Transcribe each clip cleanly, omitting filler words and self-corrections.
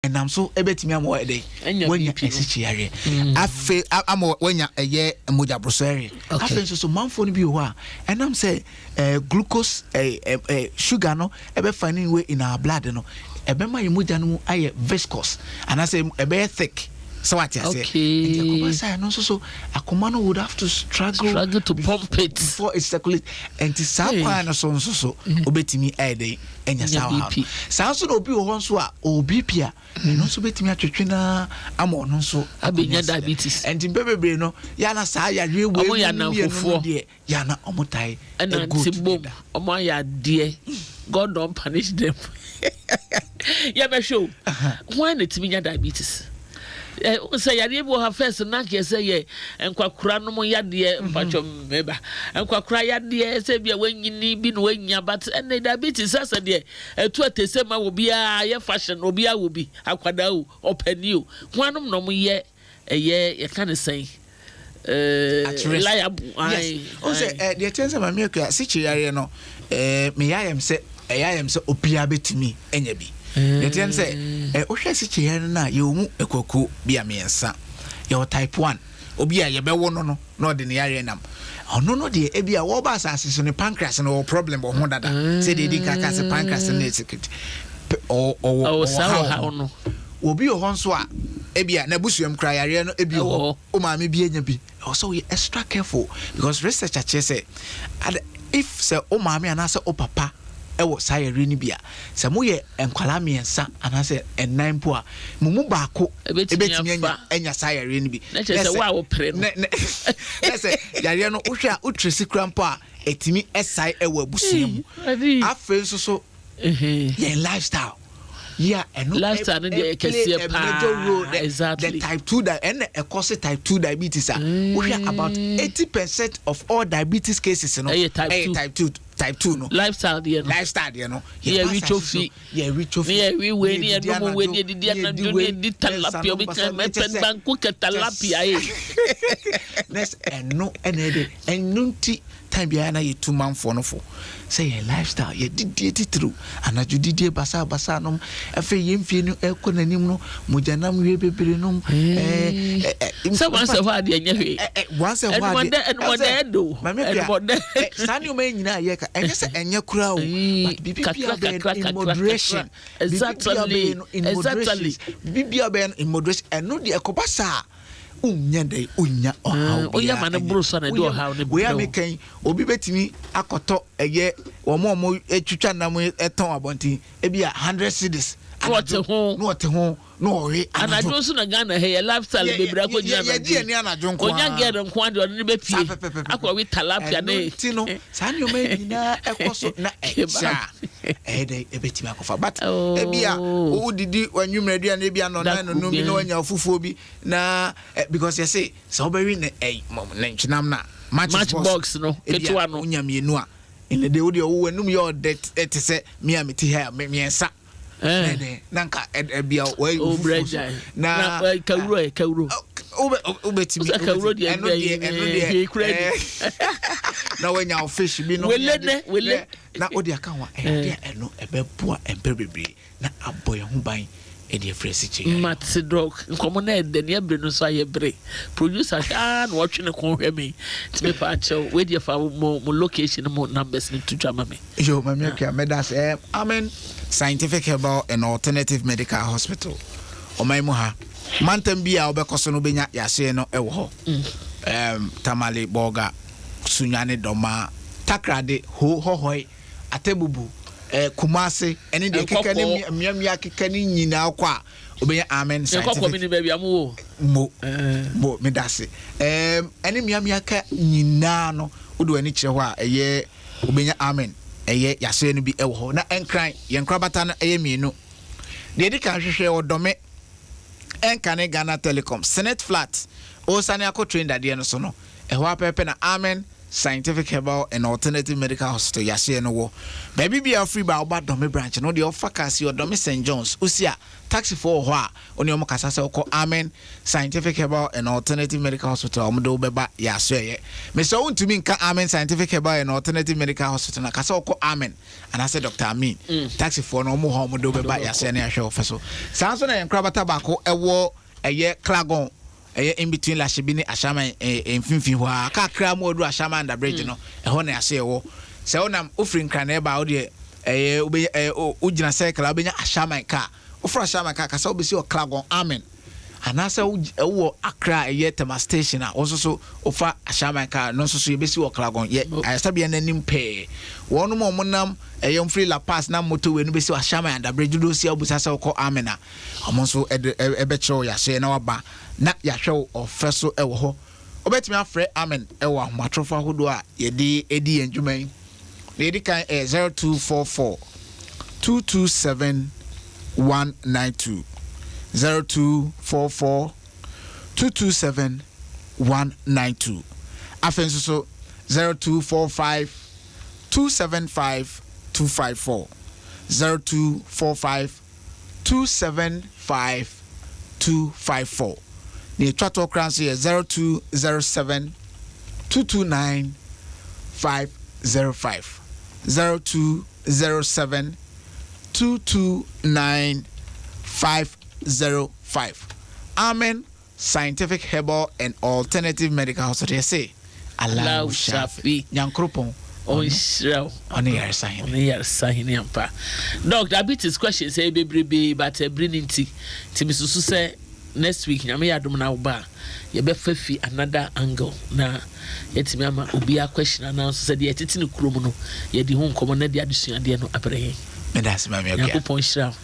Ɛnam so ɛbɛtumi ama wɔyɛ dɛ Anya wanya BP no. asikyi yareɛ, afei ama wanya ɛyɛ mogyaboroso yareɛ. Afei nso so manfoɔ no bi wɔ hɔ a ɛnam sɛ glucose sugar no ɛbɛfa ne way in our blood no, ɛbɛma yɛn mogya no mu ayɛ viscous anaasɛ ɛbɛyɛ thick, sɛ wate aseɛ. Nti ɛkɔba saa, ɛno nso so akoma no would have to struggle, Struggle to pump it. before it circulate. Nti saa Hey. kwan no so nso so wobɛtumi ayɛ dɛn anya Anya saa ɔhaw no. BP. Saa nso na obi wɔ hɔ nso a ɔwɔ BP a, ɛno nso bɛtumi atwetwe naa ama ɔno nso Abɛnya akɔnya diabetes. Ɛnti mpɛ bebree no, yɛana saa yareɛ wei Ɔmo yɛ mu mmienu no anamfofoɔ. deɛ, yɛana ɔmo tae Ɛna go nti bom together. ɔmo ayɛ adeɛ, God don punish them. Yɛbɛhwɛ o, hwan na tumi nya diabetes? Sɛ yadeɛ bi wɔ ha, first na nkeɛ sɛ yɛ nkwakora nom yadeɛ, mpatwɔ mmeba nkwakora yadeɛ, sɛ bi a wanyini bi na wanya, but ɛnɛ diabetes sɛ deɛ ɛtu atɛsɛ ma wɔ biara, yɛ fashion, obiara wɔ bi, akwadaa o, ɔpani o. Hwanom na ɔmo yɛ ɛyɛ yɛka ne sɛn At risk. Liable. Yes, o sɛ deɛ kyɛn sɛ Maame Akua, sikyi yareɛ no, meyɛ ayɛm sɛ ɛyɛ ayɛm sɛ obiara bɛtumi anya bi. Deɛ kyɛn sɛ wohwɛ sikyi yareɛ no a, yɛwɔ mu akuakuo bi a mmiɛnsa. Yɛwɔ type 1, obi a yɛbɛwo no na ɔde ne yareɛ nam. Ɔno no deɛ, ebi a wɔba asase so ne pancreas no wɔ problem wɔ ho dada, sɛ deɛ edi kaka sɛ pancreas no yɛ secret ɔwɔ ɔwɔ saa haw ɔhaw no. Obi wɔ hɔ nso a ebi a n'abusuam kura yareɛ no ebi wɔ Ɛwɔ hɔ. hɔ. O maame bi anya bi, ɛwɔ sɛ woyɛ extra careful because research akyerɛ sɛ if sɛ o maame anaasɛ o papa ɛwɔ saa yareɛ no bi a, sɛ moyɛ nkwalaa mmiɛnsa anaasɛ ɛnan mpo a, mo mu baako Ɛbɛtumi ɛbɛtumi anya afa. anya saa yareɛ no bi. Na kyerɛ sɛ wo a wopere no. Ne sɛ yareɛ no, wohwɛ a wotresi kura mpo a, ɛtumi ɛsae ɛwɔ abusua mu. Adi. Afei nso so yɛn lifestyle yeah, ɛno Lifestyle no deɛ ɛ play kɛseɛ a major paa, role. The type 2 ɛna ɛkɔ se type 2 diabetes a, wohwɛ about 80% of all diabetes cases no Ɛyɛ type ɛyɛ 2. type 2 no. Lifestyle deɛ no. Lifestyle deɛ no. Ne yɛ Yɛba wi asase trophy. so, yɛ wi trophy. Ne yɛ wi wei, ne yɛ yɛdidi nom wei, ne yɛ didi anadwo, ne yɛ di tilapia, obi kan mɛpɛ banku kɛ tilapia ye. Na sɛ ɛno ɛna ɛde ɛno nti time biara na yɛtu manfoɔ no fo sɛ yɛn lifestyle, yɛdidie titiriw anadwo didie basabasa nom, afei yɛn fie no ɛkɔ n'anim no, mogyanam wie bebree nom ɛɛ ɛ ɛ Sɛ wɔn sɛ hɔ adeɛ nyɛ hwee. Wɔn sɛ hɔ adeɛ Ɛnumɔdɛ, ɛnumɔdɛ ɛdo. Maame Pia, Ɛnumɔdɛ. Saa nneɛma yi nyinaa yɛ ka, ɛnyɛ sɛ ɛnyɛ koraa o, but biribi kakra, biara bɛyɛ kakra, no in kakra, moderation. Kakra. Biribi biara bɛyɛ no in moderation. Biribi biara bɛyɛ no in moderation, ɛno deɛ ɛkɔba saa, wonya dɛ wonya ɔhaw Woyɛ biara ma ne ɛnyɛ. boro so a na ɛde ɔhaw no Wei a brɛ wo. meka yi, obi bɛtumi akɔtɔ ɛyɛ wɔn a wɔn atwitwa nam ɛtɔn abɔnten, ebi a 100 cedis. Na ɔte ho. Na ɔte ho na ɔwe. Anadwo nso na Ghana ha yɛ lifestyle bebree akɔgyina. Yɛgye yɛni anadwo nko Onya ara. girl nko ara deɛ, ɔde ne bɛ Saa pie pɛpɛpɛpɛ. akɔwe tilapia Ɛno ne. nti no, saa nneɛma yi nyinaa ɛkɔ so na ɛkyɛ a, ɛyɛ dɛ ɛbɛtumi akɔfa, but Oh. ebi a wodidi wanwummerɛ aduane, ebi a nɔnan Da nonum bi na koro wanya fufuo bi na because yɛse sɛ wobɛwe ne nantwinam no a, matches Match box no, ebi a ketewa no. wonya mmienu a, ɛnɛ de wodeɛ wowɔ anum yɛ ɔdɛ ɛte sɛ me a mete ha a, mmiɛnsa na ɛdɛ na nka ɛbia wɔayi O wo fufuo brɛ so gyae. na Na kawuro ɛ kawuro. Wobɛtumi Sɛ kawuro deɛ, ɛno deɛ ɛno deɛ hwee kura ni. Na wanya wo fish bi no Wele nɛ, wele. Na wode aka ho a, ɛyɛ adeɛ a ɛno ɛbɛboa mpɛ bebree na abɔ yɛn ho ban ɛde afiri asikyire yareɛ. Mate, Doc. Nkɔmɔ na ɛdɛ ne ɛbere no nso ayɛ bere. Producer hwɛ aa na wɔtwe ne kɔn hwɛ me, nti mepa akyɛw, wei deɛ fa mo location, mo numbers no to dwa ma me. Yo, Mami Akua, mɛda ase. Amen Scientific Herbal and Alternative Medical Hospital, ɔman mu ha mantam bi a wobɛkɔ so no, wobɛnya yɛaseɛ no ɛwɔ hɔ. Tamale, Bɔga, Sunyane, Dɔma, Takrade, Ho, Hɔhɔe, Atebubu, Kumase ɛne deɛ keka ne Nkɔkɔɔ. mmeammea keka ne nyinaa kɔ a, wobɛnya Amen nkɔkɔ Scientific mi ni baabi a mo wɔ. Mo mo meda ase. Ɛne mmeammea ka nyinaa no, wode w'ani kyerɛ hɔ a, ɛyɛ wobɛnya Amen ɛyɛ yɛaseɛ no bi ɛwɔ hɔ. Na Ɛnkran, yɛn nkorabata no ɛyɛ mmienu. Deɛ ɛdi kan, hwehwɛ wɔ Dɔme ɛnka ne Ghana Telecom Senate flat, ɔsane akɔ train dadeɛ no so no, ɛhɔ apɛpɛ na Amen. Scientific Herbal and Alternative Medical Hospital yɛaseɛ no wɔ baabi bia wofiri ba woba Dɔme branch no, deɛ ɔfa kaa si Ɔdɔme St Johns, wosi a taxifoɔ wɔ hɔ a wo ne ɔmo kasa sɛ wokɔ Amen Scientific Herbal and Alternative Medical Hospital a, ɔmo de wo bɛba yɛasoɛyɛ. Mesɛ wontumi nka Amen Scientific Herbal and Alternative Medical Hospital na ka sɛ wokɔ Amen anaasɛ Dr Amin. Taxifoɔ no ɔmo hɔ a, ɔmo de wo bɛba yɛasoɛ ne ahwɛ wo fɛ so. Saa nso na yɛn nkorabata baako ɛwɔ ɛyɛ Klagon, ɛyɛ in between Lashibi ne Ashaiman mfimfini hɔ a, kakra mu ɔduru Ashaiman under bridge no, ɛhɔ na yɛaso yɛwɔ. Sɛ wonam wofiri Nkran na ɛba a, wodeɛ ɛyɛ wobɛnya ɛyɛ wogyina circle a, wobɛnya Ashaiman car. Woforo Ashaiman car, kasa wobɛsi wɔ Klagon Amen, anaasɛ wowɔ Accra a, ɛyɛ Tema Station a, wo nso so wofa Ashaiman car no nso so, yɛbɛsi wɔ Klagon yɛ ayaresabea no anim pɛɛ. Wɔnom a wɔnam ɛyɛ mfiri Lapaz na motorway no bɛsi wɔ Ashaiman under bridge dodoɔ si a, wobisa sɛ wokɔ Amen a, ɔmo nso ɛde ɛbɛkyerɛ wo yɛasoɛ na waba na yɛahwɛ wo ɔfɛ so ɛwɔ hɔ. Wobɛtumi afrɛ Amen ɛwɔ ahomatorofo ahodoɔ a yɛde edi yɛn dwuma yi. Na yɛdi kan ɛyɛ 0244 227 192, 0244 227 192. Afei nso so 0245 275 254, 0245 275 254. Na etwa toɔ koraa nso yɛ 0207 229 505, 0207 229 505. Amen Scientific Herbal and Alternative Medical Hospital, yɛse Allahu Shafi, Nyankoropɔn ɔnhyira wo. Ɔne yaresa hene. Ɔne yaresa hene ampa. Doc, diabetes questions ɛyɛ bebrebe, but ɛbere ne nti mesusu sɛ next week, Nyame yɛ adom na woba a, yɛbɛfa fi another angle na yɛtumi ama obiara question anaa nso sɛ deɛ yɛtete ne kurom no, yɛde ho nkɔmmɔ na de adesuadeɛ no abrɛ yɛn. Meda ase, Maame Akua. Nyankopɔn hyira wo.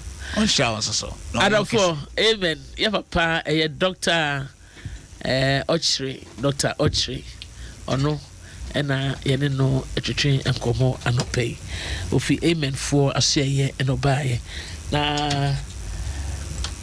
Ɔnhyira wo nso so. Adɔfoɔ, amen. Yɛ papa ɛyɛ Doctor Ɔkyere, Doctor Ɔkyere, ɔno ɛna yɛne no twetwe nkɔmmɔ anɔpa yi. Ofi Amen foɔ asoɛyɛ ɛna ɔbaayɛ na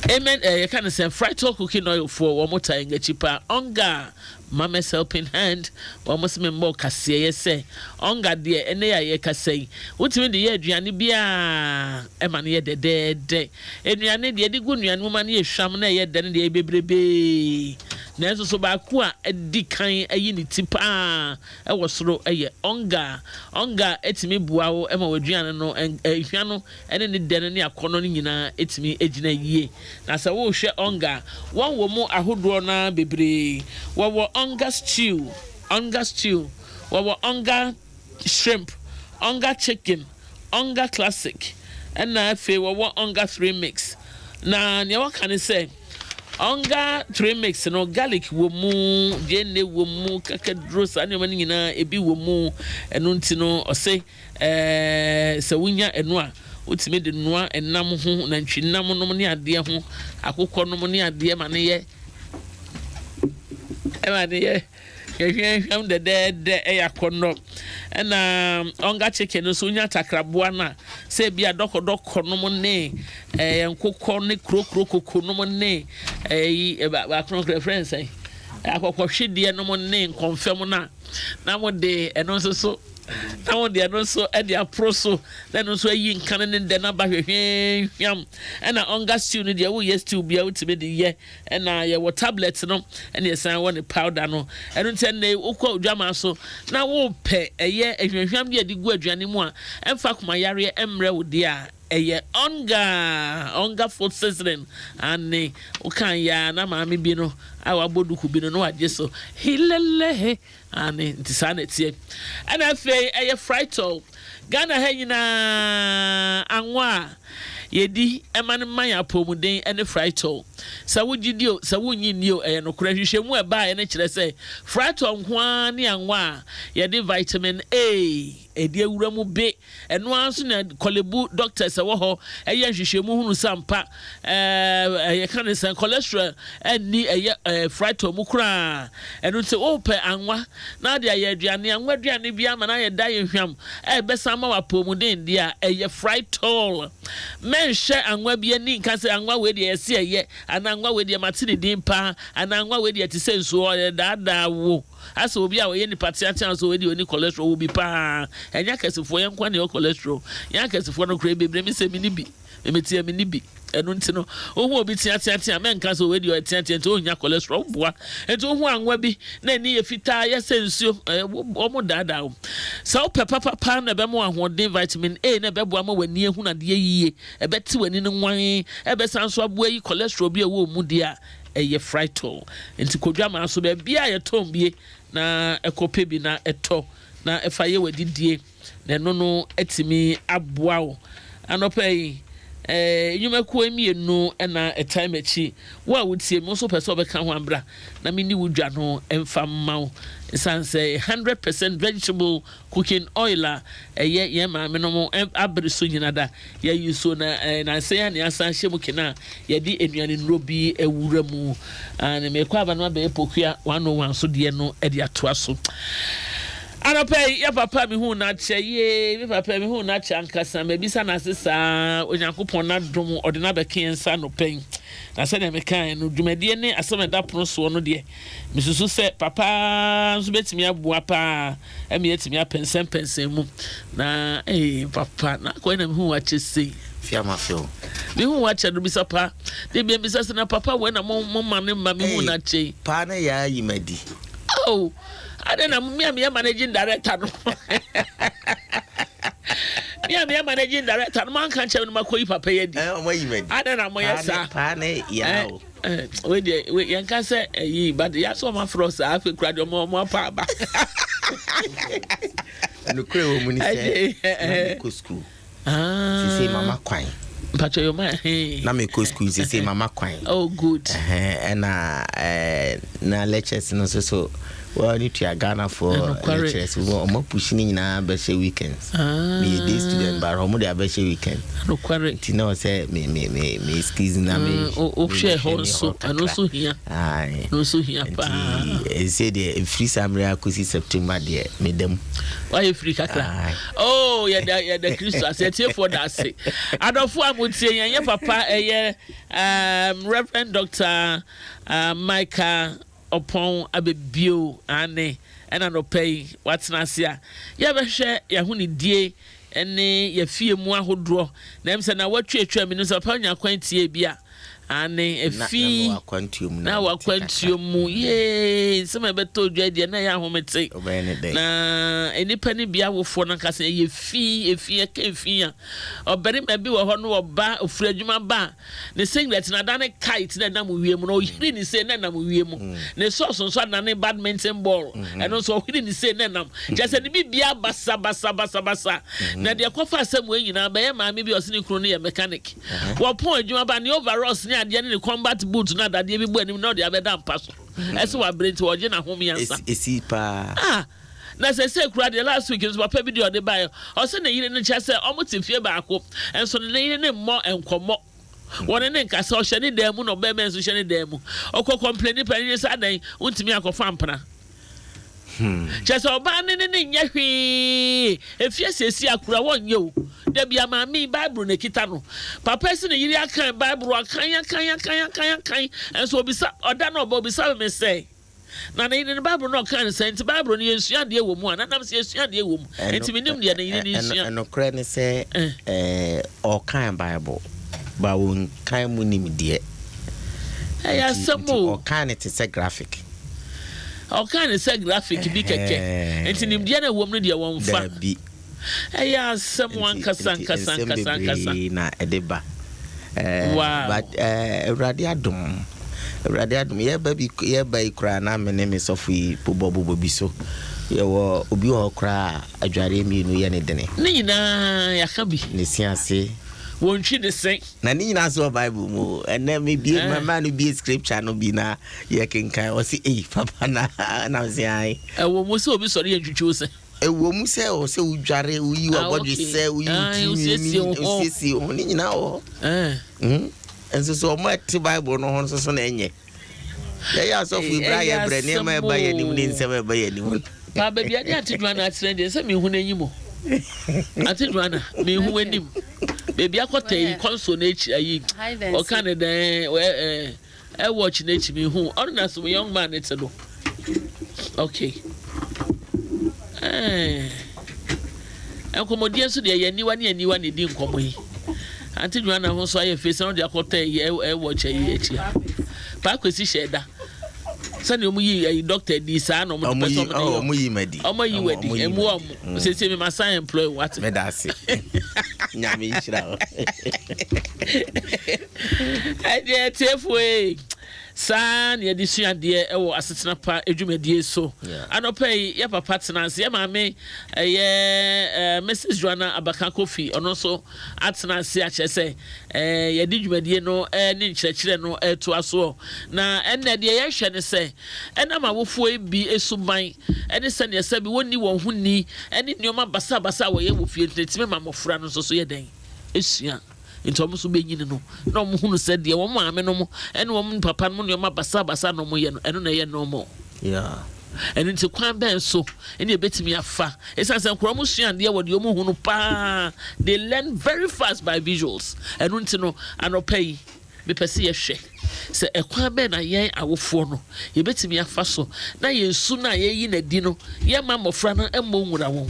Amen yɛka no sɛ Frytol cooking oil foɔ, wɔn ta yɛn akyi paa. Ɔnga Mama's Helping Hand, wɔn sɛ memmɔ kaseɛ yɛ sɛ ɔnga deɛ, ɛnɛ yɛ a yɛkasa yi, wotumi de yɛ aduane biara ɛma no yɛ dɛdɛɛdɛ. Nnuane deɛ, yɛde gu nnuane mu ma no yɛ hwam na ɛyɛ dɛ no deɛ, ɛyɛ bebrebee. Nanso so baako a adi kan ayi ne ti paa wɔ soro yɛ ɔnga. Ɔnga tumi boa wo ma w'aduane no hwa no ne ne dɛ no ne akɔnnɔ no nyinaa tumi gyina yie. Na sɛ worehwɛ ɔnga a, wɔn wɔ mu ahodoɔ no ara bebree. Wɔwɔ ɔnga stew, ɔnga stew, wɔwɔ ɔnga shrimp, ɔnga chicken, ɔnga classic, ɛna afei wɔwɔ ɔnga three mix. Na nea wɔka ne sɛ ɔnga three mix no, garlic wɔ mu, gyeene wɔ mu, kakaduro, saa nneɛma no nyinaa ebi wɔ mu. Ɛno nti no, ɔse sɛ wonya ɛno a, wotumi de noa ɛnam ho, nantwinam nom ne adeɛ ho, akokɔ nom ne adeɛ, ma ne yɛ ɛma ne yɛ hwehwɛhwɛm dɛdɛɛdɛ, ɛyɛ akɔnnɔ. Ɛna ɔnga chicken no nso, wonya takraboa no a, sɛ ebi a dɔkɔdɔkɔ nom ne nkokɔ ne kurokuro koko nom ne ɛyi baako no kora frɛ nsɛn akɔkɔhwedeɛ nom ne nkɔnfɛm no a, na mo de ɛno nso so na mo de ɛno nso de aporo so na ɛno nso ayi nka ne dɛ n'aba hwehwɛhwɛm. Ɛna ɔnga stew no deɛ, woyɛ stew bia, wotumi de yɛ. Ɛna yɛwɔ tablet no, ɛna yɛsan wɔ ne powder no. Ɛno nti ɛnna wokɔ odwamaa so na wopɛ ɛyɛ ahwehwɛm de adi gu aduane mu a ɛmfa akoma yareɛ mmerɛ wo deɛ a, ɛyɛ ɔnga, ɔnga food seasoning ane. Wokan yɛ a, na maame bi no a wabɔ duku bi no na wagye so hilelehe ane. Nti saa na ɛteɛ. Ɛna afei ɛyɛ Frytol. Ghana ha nyinaa, anwa a yɛdi ɛma no ma yɛn apɔmuden ne Frytol. Sɛ wogye di o, sɛ wonnye nni o, ɛyɛ nokorɛ. Nhwehwɛmu a ɛbaeɛ no kyerɛ sɛ Frytol nko ara ne anwa a yɛde vitamin A ɛde awura mu be. Ɛno ara nso na Korle-Bu doctors a ɛwɔ hɔ yɛ nhwehwɛmu hunu sɛ ampa ɛɛ yɛka ne sɛn cholesterol nni ɛyɛ ɛɛ frytol mu koraa. Ɛno nti wopɛ anwa na wode ayɛ aduane, anwa aduane bi ama no ayɛ dɛ ayɛ hwam a ɛbɛsan ama wo apɔwmuden deɛ a, ɛyɛ frytol. Mɛnhwɛ anwa bi ani nka sɛ anwa wei deɛ yɛse ɛyɛ anaa anwa wei deɛ mate ne din paa anaa anwa wei deɛ ɛte sɛ nsuo, ɔredaadaa wo. Asɛ obi a ɔyɛ nipa teatea nso wei deɛ ɔni cholesterol, ɔwɔ bi paa. Ɛnyɛ akɛsefoɔ yɛn nko ara na yɛwɔ cholesterol. Yɛn akɛsefoɔ no koraa bebree me sɛ menni bi. Me meteɛ menni bi. Ɛno nti no wohu obi teateatea a mɛnka sɛ wei deɛ ɔyɛ teatea nti ɔnnya cholesterol. Woboa. Nti wohu anwa bi na ani yɛ fitaa yɛ sɛ nsuo, wɔn daadaa wo. Sɛ wopɛ papapa na ɛbɛma wo ahoɔden, vitamin A na ɛbɛboa ma w'ani ahunu adeɛ yie, ɛbɛte w'ani no nwann, ɛbɛsan nso aboa ayi cholesterol bi a ɛwɔ wo mu deɛ a, ɛyɛ frytol. Nti kɔ dwamaa so baabiaa a yɛtɔn bie na kɔ pɛ bi na tɔ na fa yɛ w'adidie na ɛno no atumi aboa wo. Anɔpa yi eh, nnwumakuo mmienu na ɛtae m'akyi. Wo a wotie me, wo nso wopɛ sɛ wobɛka ho a bra na menni wo dwa no mfa mma wo. Ɛsiane sɛ 100% vegetable Cooking oil a ɛyɛ yɛn maame nom abere so nyina da yɛ use o na nansa yi a na yɛasan ahyɛ mu kena a yɛde nnuane nnuro bi awura mu and mekɔ aba no abɛyɛ pokua 101 so deɛ no de atoa so. Anɔpa yi yɛ papa mehu no akyɛ yee me papa mehu no akyɛ ankasa mabisa no ase saa Onyankopɔn n'adom ɔde no abɛka yɛn nsa anɔpa yi na sɛdeɛ mekaeɛ no dwumadie ne asɛm a ɛda pono soɔ no deɛ mesusu sɛ papa nso bɛtumi aboa paa Ɛma yɛatumi apɛnsɛmpɛnsɛn mu. Na ee papa, na akɔyɛ na mehu wakyɛ sei. Fia ma feel. Mehu wakyɛ no bisa pa. De bia bisa sɛ na papa wei na mo mo ma ne mma mehu na kyɛ yi. Paa na yaa yi ma di. Oh, adɛn na me a meyɛ managing director no. Me a meyɛ managing director no manka nkyɛn no makɔ yi papa yi adi. Eh, ɔmo ayi ma di. Adɛn na moyɛ saa? Paa na yaa o. Eh, wei deɛ wei yɛnka sɛ ɛyi eh, but yɛasɛ ɔmo afrɛ saa afei kura deɛ ɔmo ɔmo apa aba. Nokorɛ wɔ mu ne sɛ na mekɔ sukuu ah. sese mama kwan. Mpatsɔ yɛ ɔma ɛhɛn. Na mekɔ sukuu sese mama kwan. Oh good. Ɛna ɛɛ na lectures no nso so wɔn ne tua Ghanafoɔ lectures wɔn ɔmo apushi ne nyinaa bɛhyɛ weekends. Meyɛ day student but ɔmo de abɛhyɛ weekend. Nokware. Nti na ɔsɛ me me me me excuse na me. Mm, o hwɛ hɔ nso ɛno nso hia. Aye. Ɛno nso hia paa. Nti ɛsɛ deɛ efiri saa mmerɛ akɔsi September deɛ me da mu. Wayɛ firi kakra. Aye. Oh yɛda yɛda Kristo ase atiefoɔ da ase. Adɔfo a mo tie yɛn yɛ papa ɛyɛ um, Reverend Doctor uh, Micah Ɔpɔn aba bio, aane, ɛna anɔpa yi watena ase a yɛbɛhwɛ yɛahonidie ne yɛafie mu ahodoɔ, na ɛm sɛ nawɔtwe atwa menim sɛ papa nya kwan tiee bi a, aane, ɛfi na wakwantuo mu, yee, nsɛm a ɛbɛtɔ dwa deɛ na ɛyɛ ahomete, na nnipa no bi awofoɔ no ankasa ɛyɛ fi, efi, ɛka efi a, ɔbarima bi wɔ hɔ no ɔba, ɔfiri adwuma ba a, Ne singlet no adane kite na ɛnam wiem no, ɔhwiri ne sei na ɛnam wiem. Mm. Ne socks nso adane badminton ball. Mm-hmm. Ɛno nso ɔhwiri ne sei na ɛnam. Kyerɛ sɛ ne biribiara basa basa basa basa. Mm-hmm. Na deɛ kɔfa asɛm wei nyinaa bɛyɛ maame bi a ɔse ne kunu no yɛ mechanic. Mm-hmm. Wɔpɔn adwuma ba ne overalls ne adeɛ ne ne combat boot no adadeɛ bi bɔ anim na ɔde abɛda mpa so. Ɛsɛ wabrɛ nti ɔgye n'ahome ansa. Esi paa. Ah. Na sɛsɛɛ koraa deɛ last week nso papa bi deɛ ɔde baeɛ ɔse ne yere no kyerɛ sɛ ɔmo te fie baako nso ne yere no mmɔ nkɔmmɔ wɔne ne nkasa ɔhyɛ ne dan mu na ɔbɛrima nso hyɛ ne dan mu ɔkɔ kɔmpleni pɛ ne sɛ adan wontumi akɔfa mpena kyerɛ sɛ ɔbaa ne ne ne nyɛ hwee efie siesie akura wɔnyɛ o dabi amaame bible na ekita no papa si ne yere akan bible akan akan akan akan akan nso obisa ɔda na ɔba obisa me sɛ Na ne yere no Bible no ɔkaa no sɛn? Nti Bible no yɛnsua adeɛ wɔ mu a? Na nam sɛ yɛsua adeɛ wɔ mu. Nti mennim deɛ ne yere no sua. Nokorɛ ne sɛ ɔkan Bible but ɔnkan mu nimdeɛ. Ɛyɛ asɛm o. Nti ɔkan no te sɛ graphic. Ɔkan no sɛ graphic bi kɛkɛ. Nti nimdeɛ no a ɛwɔ mu no deɛ wɔmfa. Dabi. Ɛyɛ asɛm ankasa ankasa Nti nsɛm ankasa ankasa. bebree na ɛde ba. Eh, Wow. but eh, Awurade adom, Awurade adom. Yɛba bi yɛba yi koraa na me ne me sɔfo yi bobɔ bobɔ bi so. Yɛwɔ obi wɔ hɔ koraa a adwareɛ mmienu yɛ ne dene. Ne nyinaa yɛaka bi. Ne se ase. Wɔntwi ne se. Na ne nyinaa nso wɔ Bible mu o. Ɛnɛ mebie Eh. mɛma no bie scripture no bi na yɛkenkan. Ɔse ei papa na na mese ae. Ɛwɔ mu sɛ obi sɔre yɛ ntwitwi wo se. Ɛwɔ mu sɛ ɛwɔ sɛ wodware, woyi Ah, w'abɔdwesɛ, okay. woyi wo Ah, tirinwi, wosiesie wo ho. wosiesie wo ho, ne nyinaa wɔ hɔ. Eh. Nso so ɔmo ɛte Bible no ho nso so na ɛnyɛ. Yɛyɛ asɔfo yi bere a Ɛyɛ yɛbrɛ nneɛma asɛm ɛba yɛn anim ne o. nsɛm ɛba yɛn anim. Paa baabi ade Auntie Joanna atena deɛ sɛ mehu n'anim o. Auntie Joanna, mehu w'anim. Baabi akɔtɛ yi console n'akyi ayi. Ɔka ne dɛn ɛ ɛ ɛ watch n'akyi mehu. Ɔno na so young man ne te no. Okay. Ɛɛ. Nkɔmmɔdie nso deɛ yɛ aniwa ne aniwa na ɛdi nkɔmmɔ yi. Auntie Joanna ho nso ayɛ fɛ sɛ ɔde akɔtɔ ayi ɛwɔ kyɛ yi akyi a. Paa Kwesi hyɛ da. Sɛnea wɔn yi ayi doctor di saa na wɔn de pɛ sɛ wɔn de yɛ. Wɔn yi ma di. Wɔn yi wɔ di. Emu wɔn. Sese mi ma san employ wate. Meda ase. Nyame nhyira wo. Ɛdeɛ tiefo ee. Saa na yɛde sua adeɛ wɔ asetena pa dwumadie so. Anɔpa yi, yɛ papa tena ase, yɛ maame ɛyɛ Mrs. Joanna Abaka Kofi, ɔno nso atena ase akyerɛ sɛ yɛde dwumadie no ne nkyerɛkyerɛ no retoa soɔ. Na ɛnnɛ deɛ yɛhwɛ ne sɛ, ɛnam awofoɔ yi bi suban ne sɛdeɛ sɛbi wɔnni wɔn ho ni ne nneɛma basabasa a wɔyɛ wɔ fie nti, ɛtumi ma mmɔfra no nso so yɛ dɛn? Sua. Nti wɔn nso bɛnyini no, na wɔhunu sɛ deɛ wɔn maamenom ne wɔn papanom nneɛma basabasa na wɔyɛ no, ɛno na ɛyɛ normal. Yeah. Ɛno nti kwan bɛn so ne ɛbɛtumi afa? Ɛsiane sɛ nkwadaa wɔn sua adeɛ wɔ deɛ wɔn hu no paa, they learn very fast by visuals. Ɛno nti no, anɔpa yi, Mepɛ sɛ yɛhwɛ sɛ ɛkwan bɛn na yɛn awofoɔ no yɛbɛtumi afa so na yɛn su no a yɛyi no adi no yɛmma mmɔfra no mmɔ nwura wɔn.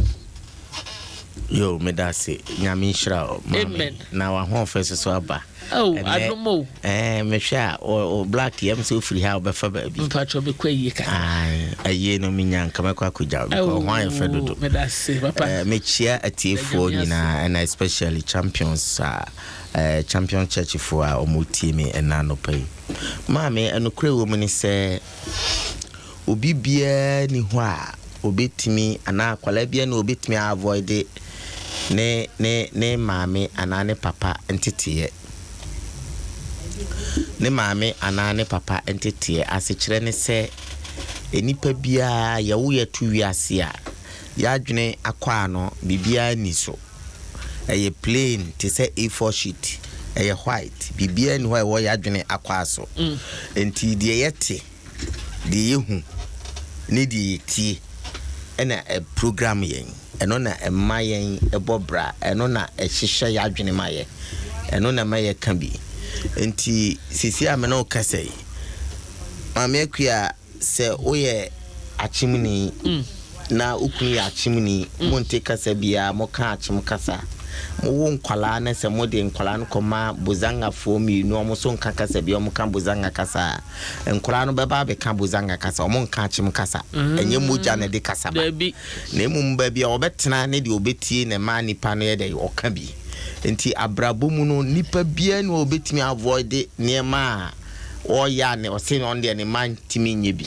Yo, meda ase. Nyame nhyira wo, maame. Amen. Na w'ahoɔfɛ nso so aba. Oh, Ɛnɛ, adom o. eh, mehwɛ a, o, o black yam sɛ wofiri ha a wobɛfa baabi. Mpakyɛ mekɔ ayie kakra. Ae, ayie no menya nka mɛkɔ akɔgya wo because ho ayɛ fɛ dodo. Oh, meda ase, papa. Eh, mekyia atiefoɔ Nyame ase. nyinaa ɛna especially champions a Champion Church foɔ a wɔretie me ɛnnɛ anɔpa yi. Maame, nokorɛ wɔ mu ne sɛ, obi biara nni hɔ a ɔbɛtumi anaa akwadaa biara nni hɔ a ɔbɛtumi a avoid ne ne ne maame anaa ne papa nteteeɛ. Ne maame anaa ne papa nteteeɛ asekyerɛ ne sɛ, nnipa biara yɛwo yɛto wiase a, yɛadwene akwaa no biribiara nni so. Ɛyɛ plain te sɛ A4 sheet. Ɛyɛ white. Biribiara nni hɔ a ɛwɔ yɛn adwene akwaa so. Enti deɛ yɛte, deɛ yɛhu, ne deɛ yɛtie na ɛprogram yɛn. Ɛno na ɛma yɛn bɔ bra. Ɛno na ɛhyehyɛ yɛn adwene ma yɛn. Ɛno na ɛma yɛka bi. Enti seesei a me ne wo kasa yi, Maame Akua, Sɛ woyɛ Akyemni na wo kunu yɛ Akyemni, monte kasa biara, moka Akyem kasa. Mowo nkwadaa na sɛ mode nkwadaa no kɔma Bozangafoɔ mmienu a wɔn nso nka kasa biara, wɔka Bozanga kasa a, nkwadaa no bɛba abɛka Bozanga kasa, wɔnka Akyem kasa. Ɛnyɛ mogya na ɛde kasa ba. Na mmom baabi a wɔbɛtena ne deɛ wɔbɛtie na ɛma nipa no yɛ dɛn? Ɔka bi. Nti abrabɔ mu no, nipa biara nni hɔ a ɔbɛtumi avoid nneɛma a Ɔreyɛ a ne ɔse ɔno deɛ ne mma ntumi nyɛ bi.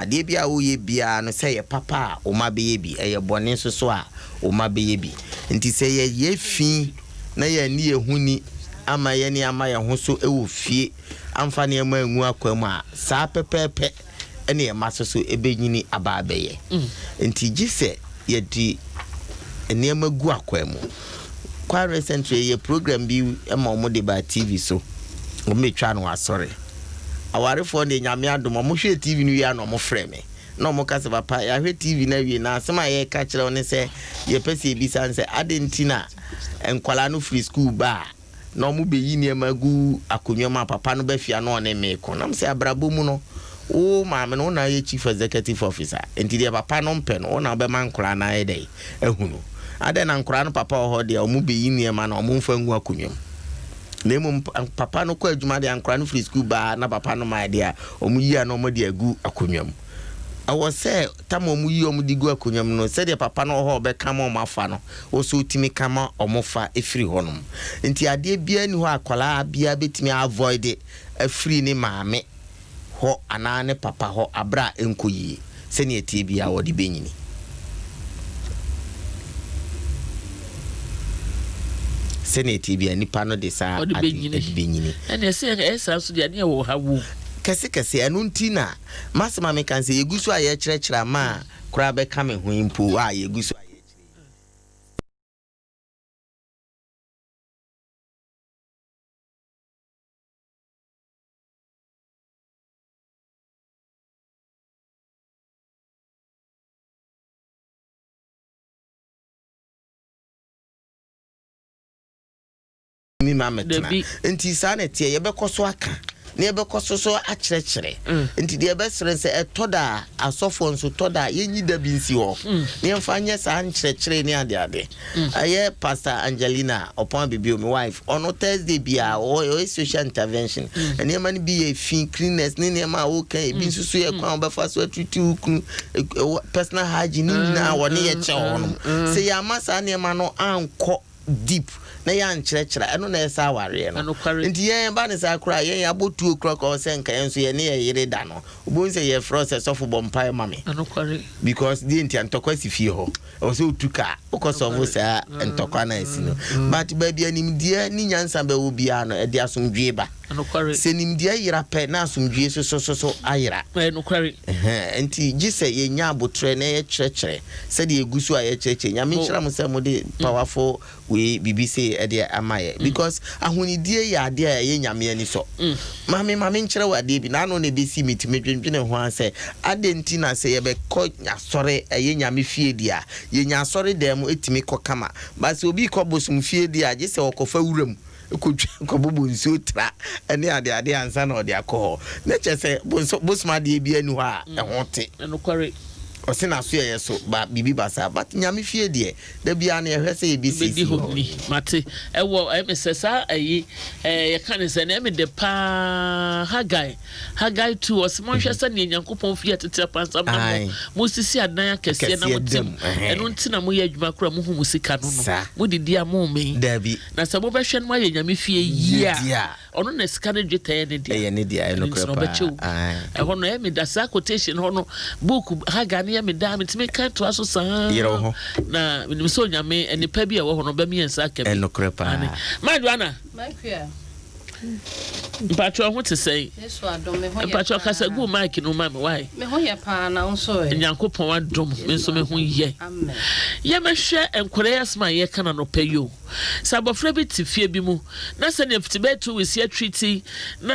Adeɛ biara a woyɛ biara no sɛ ɛyɛ papa a wo mma bɛyɛ bi, ɛyɛ bɔne nso so a wo mma bɛyɛ bi. Nti sɛ yɛyɛ fi na yɛanni yɛn ho ni amma yɛn ani amma yɛn ho so wɔ fie amfa nneɛma angu akwan mu a, saa pɛpɛɛpɛ ne yɛn mma nso so bɛnyini aba abɛyɛ. Nti gye sɛ yɛde nneɛma gu akwan mu. Quite recently yɛyɛ program bi ma wɔn de baa TV so. Wɔn bɛtwa no wɔ asɔre. Awarefoɔ deɛ Nyame adom wɔn hwɛɛ TV no wie a na wɔn frɛ me. Na wɔn ka sɛ papa yɛahwɛ TV no awie na asɛm a yɛreka kyerɛ wo ne sɛ yɛpɛ sɛ yɛbisa ne sɛ adɛn nti na nkwadaa no firi school ba a na ɔmo beyi nneɛma agu akonnwa mu a papa no ba fie a na ɔne me ko. Na mesɛ abrabɔ mu no wo maame no wo na woyɛ chief executive officer nti deɛ papa no mpɛ no wo na wobɛma nkoraa no ayɛ dɛn ahunu. Adɛn na nkoraa no papa wɔ hɔ deɛ ɔmo beyi nneɛma na ɔmo mfa ngu akonnwa mu na mmom papa no kɔ adwuma deɛ nkoraa no firi sukuu ba na papa no mae deɛ a ɔmo yi a na ɔmo de agu akonnwa mu. Ɛwɔ sɛ tam a wɔyi wɔn de gu akonnwa mu no, sɛdeɛ papa no wɔ hɔ a ɔbɛka ma wɔafa no, wo nso wotumi ka ma wɔfa firi hɔnom. Nti adeɛ biara nni hɔ a akwadaa biara bɛtumi a avoid afiri ne maame hɔ anaa ne papa hɔ aberɛ a ɛnkɔ yie. Sɛdeɛ ɛteɛ biara wɔde bɛnyini. Sɛdeɛ ɛteɛ biara nipa no de saa Ɔde ade bɛnyini. de bɛnyini. Ɛnna ɛsɛ ɛyɛ saa nso deɛ adeɛ wɔ ha wom. Kɛse kɛse, ɛno nti na M'asɛm a meka ne sɛ, yɛgu so a yɛrekyerɛkyerɛ ama a koraa bɛka me ho yi mpo a, yɛgu so a yɛrekyerɛkyerɛ. Wontumi ma mɛtena. Dabi. Nti saa na ɛteɛ, yɛbɛkɔ so aka na yɛbɛkɔ so so akyerɛkyerɛ. Nti deɛ yɛbɛsrɛ sɛ ɛtɔ da a, asɔfoɔ nso tɔ da a, yɛnyi da bi nsi hɔ na yɛmfa nyɛ saa nkyerɛkyerɛ ne adeade. Ɛyɛ Pastor Angelina Ɔpɔn Abibio, me wife, ɔno Thursday biara ɔyɛ social intervention. Nneɛma no bi yɛ fi cleaners ne nneɛma a wɔka, ebi nso so yɛ kwan a wɔbɛfa so atreat wo kunu, personal hygiene ne nyinaa wɔne yɛ kyɛ hɔ nom. Sɛ yɛama saa nneɛma no ankɔ deep na yɛankyerɛkyerɛ, ɛno na ɛsɛ awareɛ no. Nti yɛn ba ne saa koraa, yɛn yɛabɔ tuo koraa kɔ sɛ nka yɛn nso yɛne yɛ yere da no, wobɛhu sɛ yɛfrɛ sɛ, "Sɔfo, bɔ mpaeɛ ma me," because deɛ nti a ntɔkwa si fie hɔ, ɛwɔ sɛ wotu kaa wokɔ sɔfo saa ntɔkwa no asi no. But baabi a nimdeɛ ne nyansa bɛwɔ biara no, ɛde asomdwie ba. Sɛ nimdeɛ yera pɛ, na asomdwie sosososo ayera. Nti gye sɛ yɛnya abotrɛ na yɛkyerɛkyerɛ sɛdeɛ ɛgu so a yɛkyerɛkyerɛ. Nyame nhyira mo sɛ mode powerful wei biribi sei ɛde ama yɛ, because ahonidie yɛ adeɛ a ɛyɛ Nyame ani sɔ. Maame, ma menkyerɛ wo adeɛ bi naano na ɛbɛsi me tumi dwendwene ho a sɛ adɛn nti na sɛ yɛbɛkɔ asɔre, ɛyɛ Nyame fie deɛ a, yɛnya asɔre dan mu ɛtumi kɔ kama, but sɛ obi kɔ bosom fie deɛ a, gye sɛ ɔkɔfa wuram kɔtwa kɔbobɔ nsuo tra ne adeade ansa na ɔde akɔ hɔ, na kyerɛ sɛ bosom adeɛ bi ani hɔ a ɛho te. Ɔse n'aso yɛyɛ so ba biribi ba saa, but Nyame fie deɛ, da biara no yɛhwɛ sɛ yɛbɛsiesie hɔ. Ni mate ɛwɔ ɛmi sɛ saa ɛyi yɛka ne sɛ na ɛmi de paa Hagai 2, ɔsɛ monhwɛ sɛ nea Nyankopɔn fie tete apansam na mo mosisi adan akɛseɛ na motem. Ɛno nti na moyɛ adwuma kora mohu mo sika no, modidi a mommɛn. Dabi. Na sɛ mobɛhwɛ no ayɛ Nyame fie yie a, ɔno na sika no dwetɛ yɛ ne dea. Ɛyɛ ne dea, ɛno korɛ paa. Ɛhɔ no ɛyɛ me da saa quotation hɔ no, book Hagai no yɛ me da, metumi ka toa so saa. Yerɛ ho. Na menim sɛ Onyame nipa bi a ɛwɔ hɔ no ɔbɛmi yɛn nsa aka bi. Ɛno korɛ paa. Majoana, mpatwɛ ho te sɛn? Mpatwɛ kasa gu mic no ma me wae. Me ho yɛ paa, na wo nso ɛ? Nyankopɔn adom, me nso me ho yɛ. Yɛmɛhwɛ nkwadaa yi asɛm a yɛka na nɔpɛ yi o. Sɛ abɔfra bi te fie bi mu na sɛnea fiti bɛyɛ 2 weeks yɛtreat na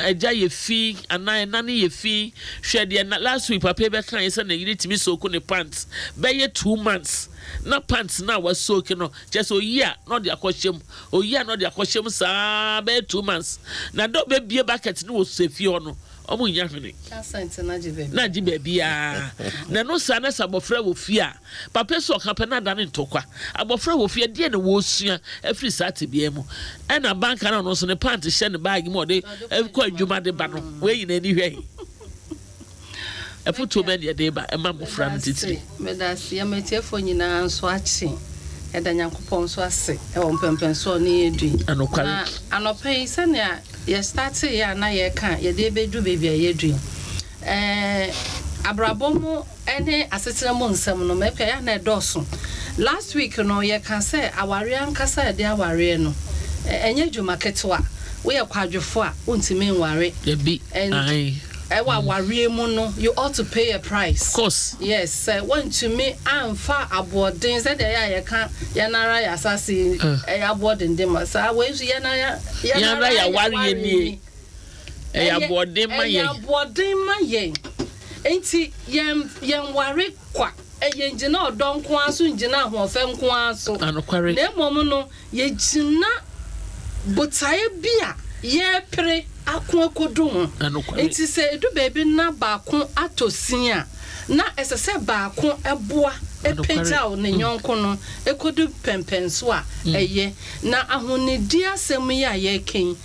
agya yɛ fi anaa ɛna no yɛ fi, hwɛ deɛ na last week papa yi bɛka yɛ sɛ ne yere tumi soak ne pants bɛyɛ 2 months, na pants na wasoak no, kyerɛ sɛ oyi a na ɔde akɔhyɛ mu, oyi a na ɔde akɔhyɛ mu saa bɛyɛ 2 months, na dɛ ɔbɛbie bucket no wɔ sɛ fie hɔ no, ɔmo nya hwene na agye baabiara. Na ɛno saa na sɛ abɔfra wɔ fie a, papa sɛ ɔka pɛ na adane ntɔkwa. Abɔfra wɔ fie deɛ na wɔresua afiri saa tebea mu, ɛna banka no, ɔno nso ne pant hyɛ ne baage mu, ɔde kɔ adwuma de ba no, wɔn nyinaa ani hwɛ. Ɛfotuo bɛn deɛ de ba ɛma mmɔfra no titiri? Meda ase. Yɛmatiefoɔ nyinaa nso akye. Ɛda Nyankopɔn nso ase ɛwɔ mpɛmpɛnsoɔ ne yɛdu yi. Na anɔpa yi, sɛnea yɛstart yɛ a na yɛka yɛde ɛbɛdu baabi a yɛdu yi, abrabɔ mu ne asetena mu nsɛm no mɛpɛ yɛ na ɛdɔɔso. Last week no yɛka sɛ awareɛ ankasa a yɛde awareɛ no, ɛnyɛ adwuma ketewa. Woyɛ kwadwofo a, wontumi nware. Dabi. And ɛwɔ awareɛ mu no, you ought to pay a price. Of course. Yes, sɛ wontumi amfa aboɔden sɛdeɛ ɛyɛ a yɛka yɛn ara yɛ asase yi, ɛyɛ aboɔden ma saa wei nso yɛn ara. Yɛn ara yɛ awareɛ nie, ɛyɛ aboɔden ma yɛn. Ɛyɛ aboɔden ma yɛn, nti yɛn ware kwa, ɛyɛ ngyina ɔdɔ nko ara so, ngyina ahoɔfɛ nko ara so. Na mmom no, yɛgyina botaeɛ bi a yɛrepere ako akodu ho. Nti sɛ edu baabi na baako atɔ sin a, na ɛsɛ sɛ baako ɛboa ɛpagyaw ne nyɔnko no ekodu pɛmpɛnso a ɛyɛ. Na ahonidi asɛm yi a yɛreka yi,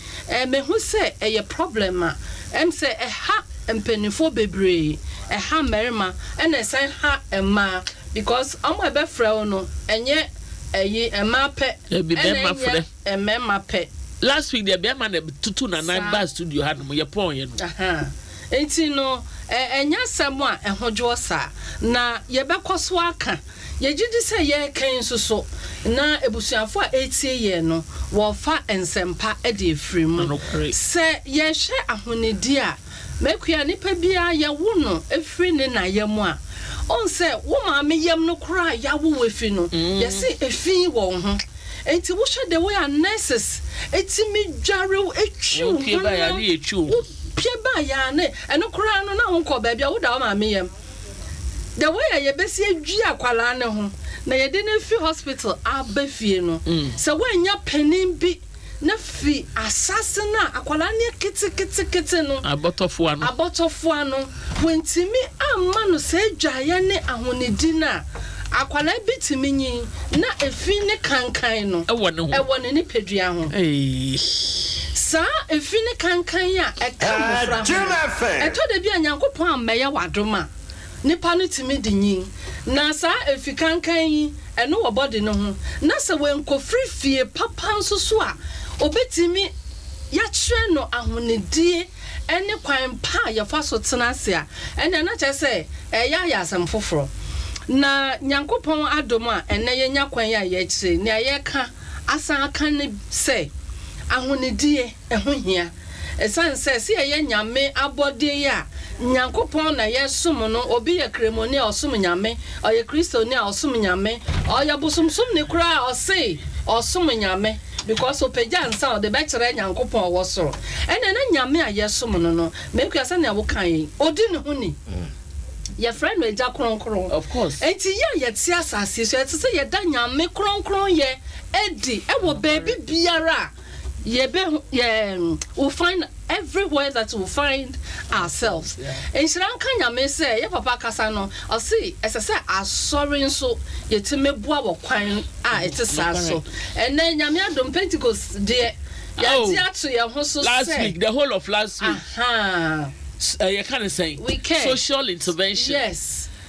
mehu sɛ ɛyɛ problem a sɛ ɛha mpanimfoɔ bebree, ɛha mmarima, ɛna ɛsan ha mmaa, because ɔmo a ɛbɛfrɛ wo no, ɛnyɛ ɛyi mmaa pɛ. Ebi ɛna bɛrima frɛ. Ɛnyɛ mmarima pɛ. Last week deɛ, bɛrima na tutu nanan ba studio ha nom, yɛ pɔn yɛ no. Aha. Nti no ɛnyɛ asɛm a ɛho dwoɔ saa, na yɛbɛkɔ so aka. Yɛgye di sɛ yɛreka yi nso so na abusuafo a ɛretie yɛn no wɔfa nsɛmpa de afiri mu. Sɛ yɛhwɛ ahonidi a, mɛkua nipa biara yɛwo no efiri ne na yam a, ɔn sɛ wo maame yam no koraa yɛawo wo efi no, yɛse efi wɔ wo ho. Nti wohwɛ the way a nurses etimi dware wo, etwi wo Wopie ba yɛ honam ne yɛtwi wo. Wopie ba yɛ a ne ɛno koraa no na wonkɔ baabi a woda wo maame yam, the way a yɛbɛsi adwi akwalaa ne ho na yɛde no fi hospital aba fie no, sɛ woanya panin bi. Na fi ahyɛase no a akwadaa no yɛ keteketekete no, Abɔtɔfoa no. abɔtɔfoa no, wɔntumi amma no saa adwaeɛ ne ahonidi no a, akwadaa bi tumi nyin na efi ne kankan no Ɛwɔ ne ho. ɛwɔ ne nipadua ho. Ei. Saa efi ne kankan a ɛka mmɔfra ho Jim no, FM. ɛtɔ da bi a Nyankopɔn ammɛyɛ w'adom a, nipa no tumi de nyin. Na saa efi kankan yi, ɛno wɔ bɔde no ho. Na sɛ wɔnkɔfiri fie papa nso so a, obetumi yɛakyerɛ no ahonidie ne kwan pa a yɛfa so tena ase a, ɛnna na kyerɛ sɛ ɛyɛ ayɛ asɛm foforɔ. Na Nyankopɔn adom a ɛnnɛ yɛnya kwan a yɛakyire, nea yɛka asan aka ne sɛ ahonidie ɛho hia. Ɛsiane sɛ sɛ yɛyɛ Nyame abɔdeɛ yi a, Nyankopɔn na yɛsom no. Obi yɛ Kremoni a ɔsom Nyame, ɔyɛ Kristoni a ɔsom Nyame, ɔyɛ bosomsomni koraa a ɔse ɔsom Nyame because ɔpagya nsa a ɔde bɛkyerɛ Nyankopɔn a ɔwɔ soro. Ɛnna na Nyame a yɛsom no, mekua sɛnea woka yi, ɔdi ne ho ni. Yɛfrɛ no Agya Kronkron. Of course. Enti yɛ a yɛte asase so, ɛte sɛ yɛda Nyame kronkron yɛ adi ɛwɔ baabi biara a yɛbɛ yɛ we find everywhere that we find ourselves. Nhyira nka Nyame sɛ yɛ papa kasa no, ɔse ɛsɛ sɛ asɔre nso yɛtumi boa wɔ kwan a ɛte saa so. Ɛnɛ Nyame adom, Pentecost deɛ, yɛagye ato yɛn ho so Last sɛ week, the whole of last week. Yɛka ne sɛn? We care. Social intervention.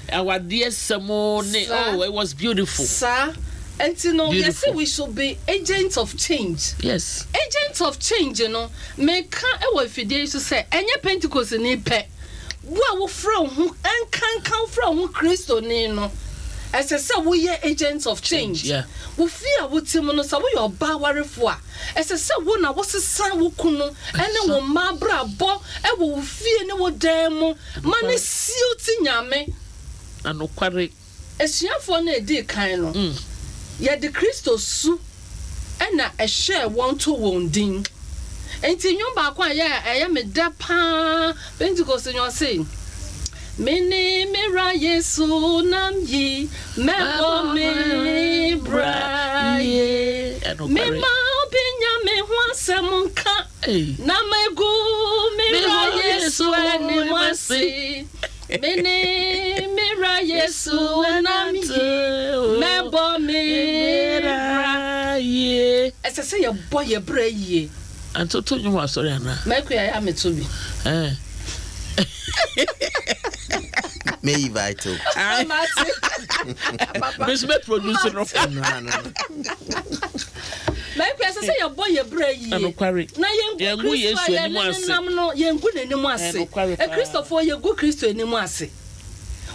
Awadeɛ sɛm ne oh, it was beautiful. Saa nti no, yɛsɛ Beautiful. we should be agents of change. Agents of change no, meka ɛwɔ afidie yi so sɛ ɛnyɛ Pentecost ni pɛ. Wo a wofrɛ wo ho nkanka wofrɛ wo ho Kristoni no, ɛsɛ sɛ woyɛ agents of change. Wo fie a wote mu no, sɛ woyɛ ɔbaa warefo a, ɛsɛ sɛ wo na wosesa wo kunu ɛne wo mma abrabɔ ɛwɔ wo fie ne wo dan mu ma ne siw ti Nyame. Anokware. Asuafoɔ no a ɛdii kan no, yɛde Kristo su ɛna ɛhyɛɛ wɔn to wɔn din. Nti nnwom baako a ɛyɛ ɛyɛ me dɛ paa, Pentecost nnwom, ɔse, "Mene me wura Yesu nam yi, mɛbɔ me bra yi. Mema obi nya me ho asɛm nka, na megu me wura Yesu anim ase. Mene me wura Yesu nam yi, mɛbɔ me bra." Yie. Ɛsɛ sɛ yɛbɔ yɛ bra yie. Antoto nnwom wɔ asɔre anaa? Mɛkua yɛ ameto bi. May invite you. Me nso bɛ produce no. Mɛkua, ɛsɛ sɛ yɛbɔ yɛ bra yie Anokware. na yɛngu Yɛngu Kristo Yesu a yɛne anim ne ase. nam no, yɛngu n'anim ase. Ɛnokware paa. Akristofoɔ, yɛgu Kristo anim ase.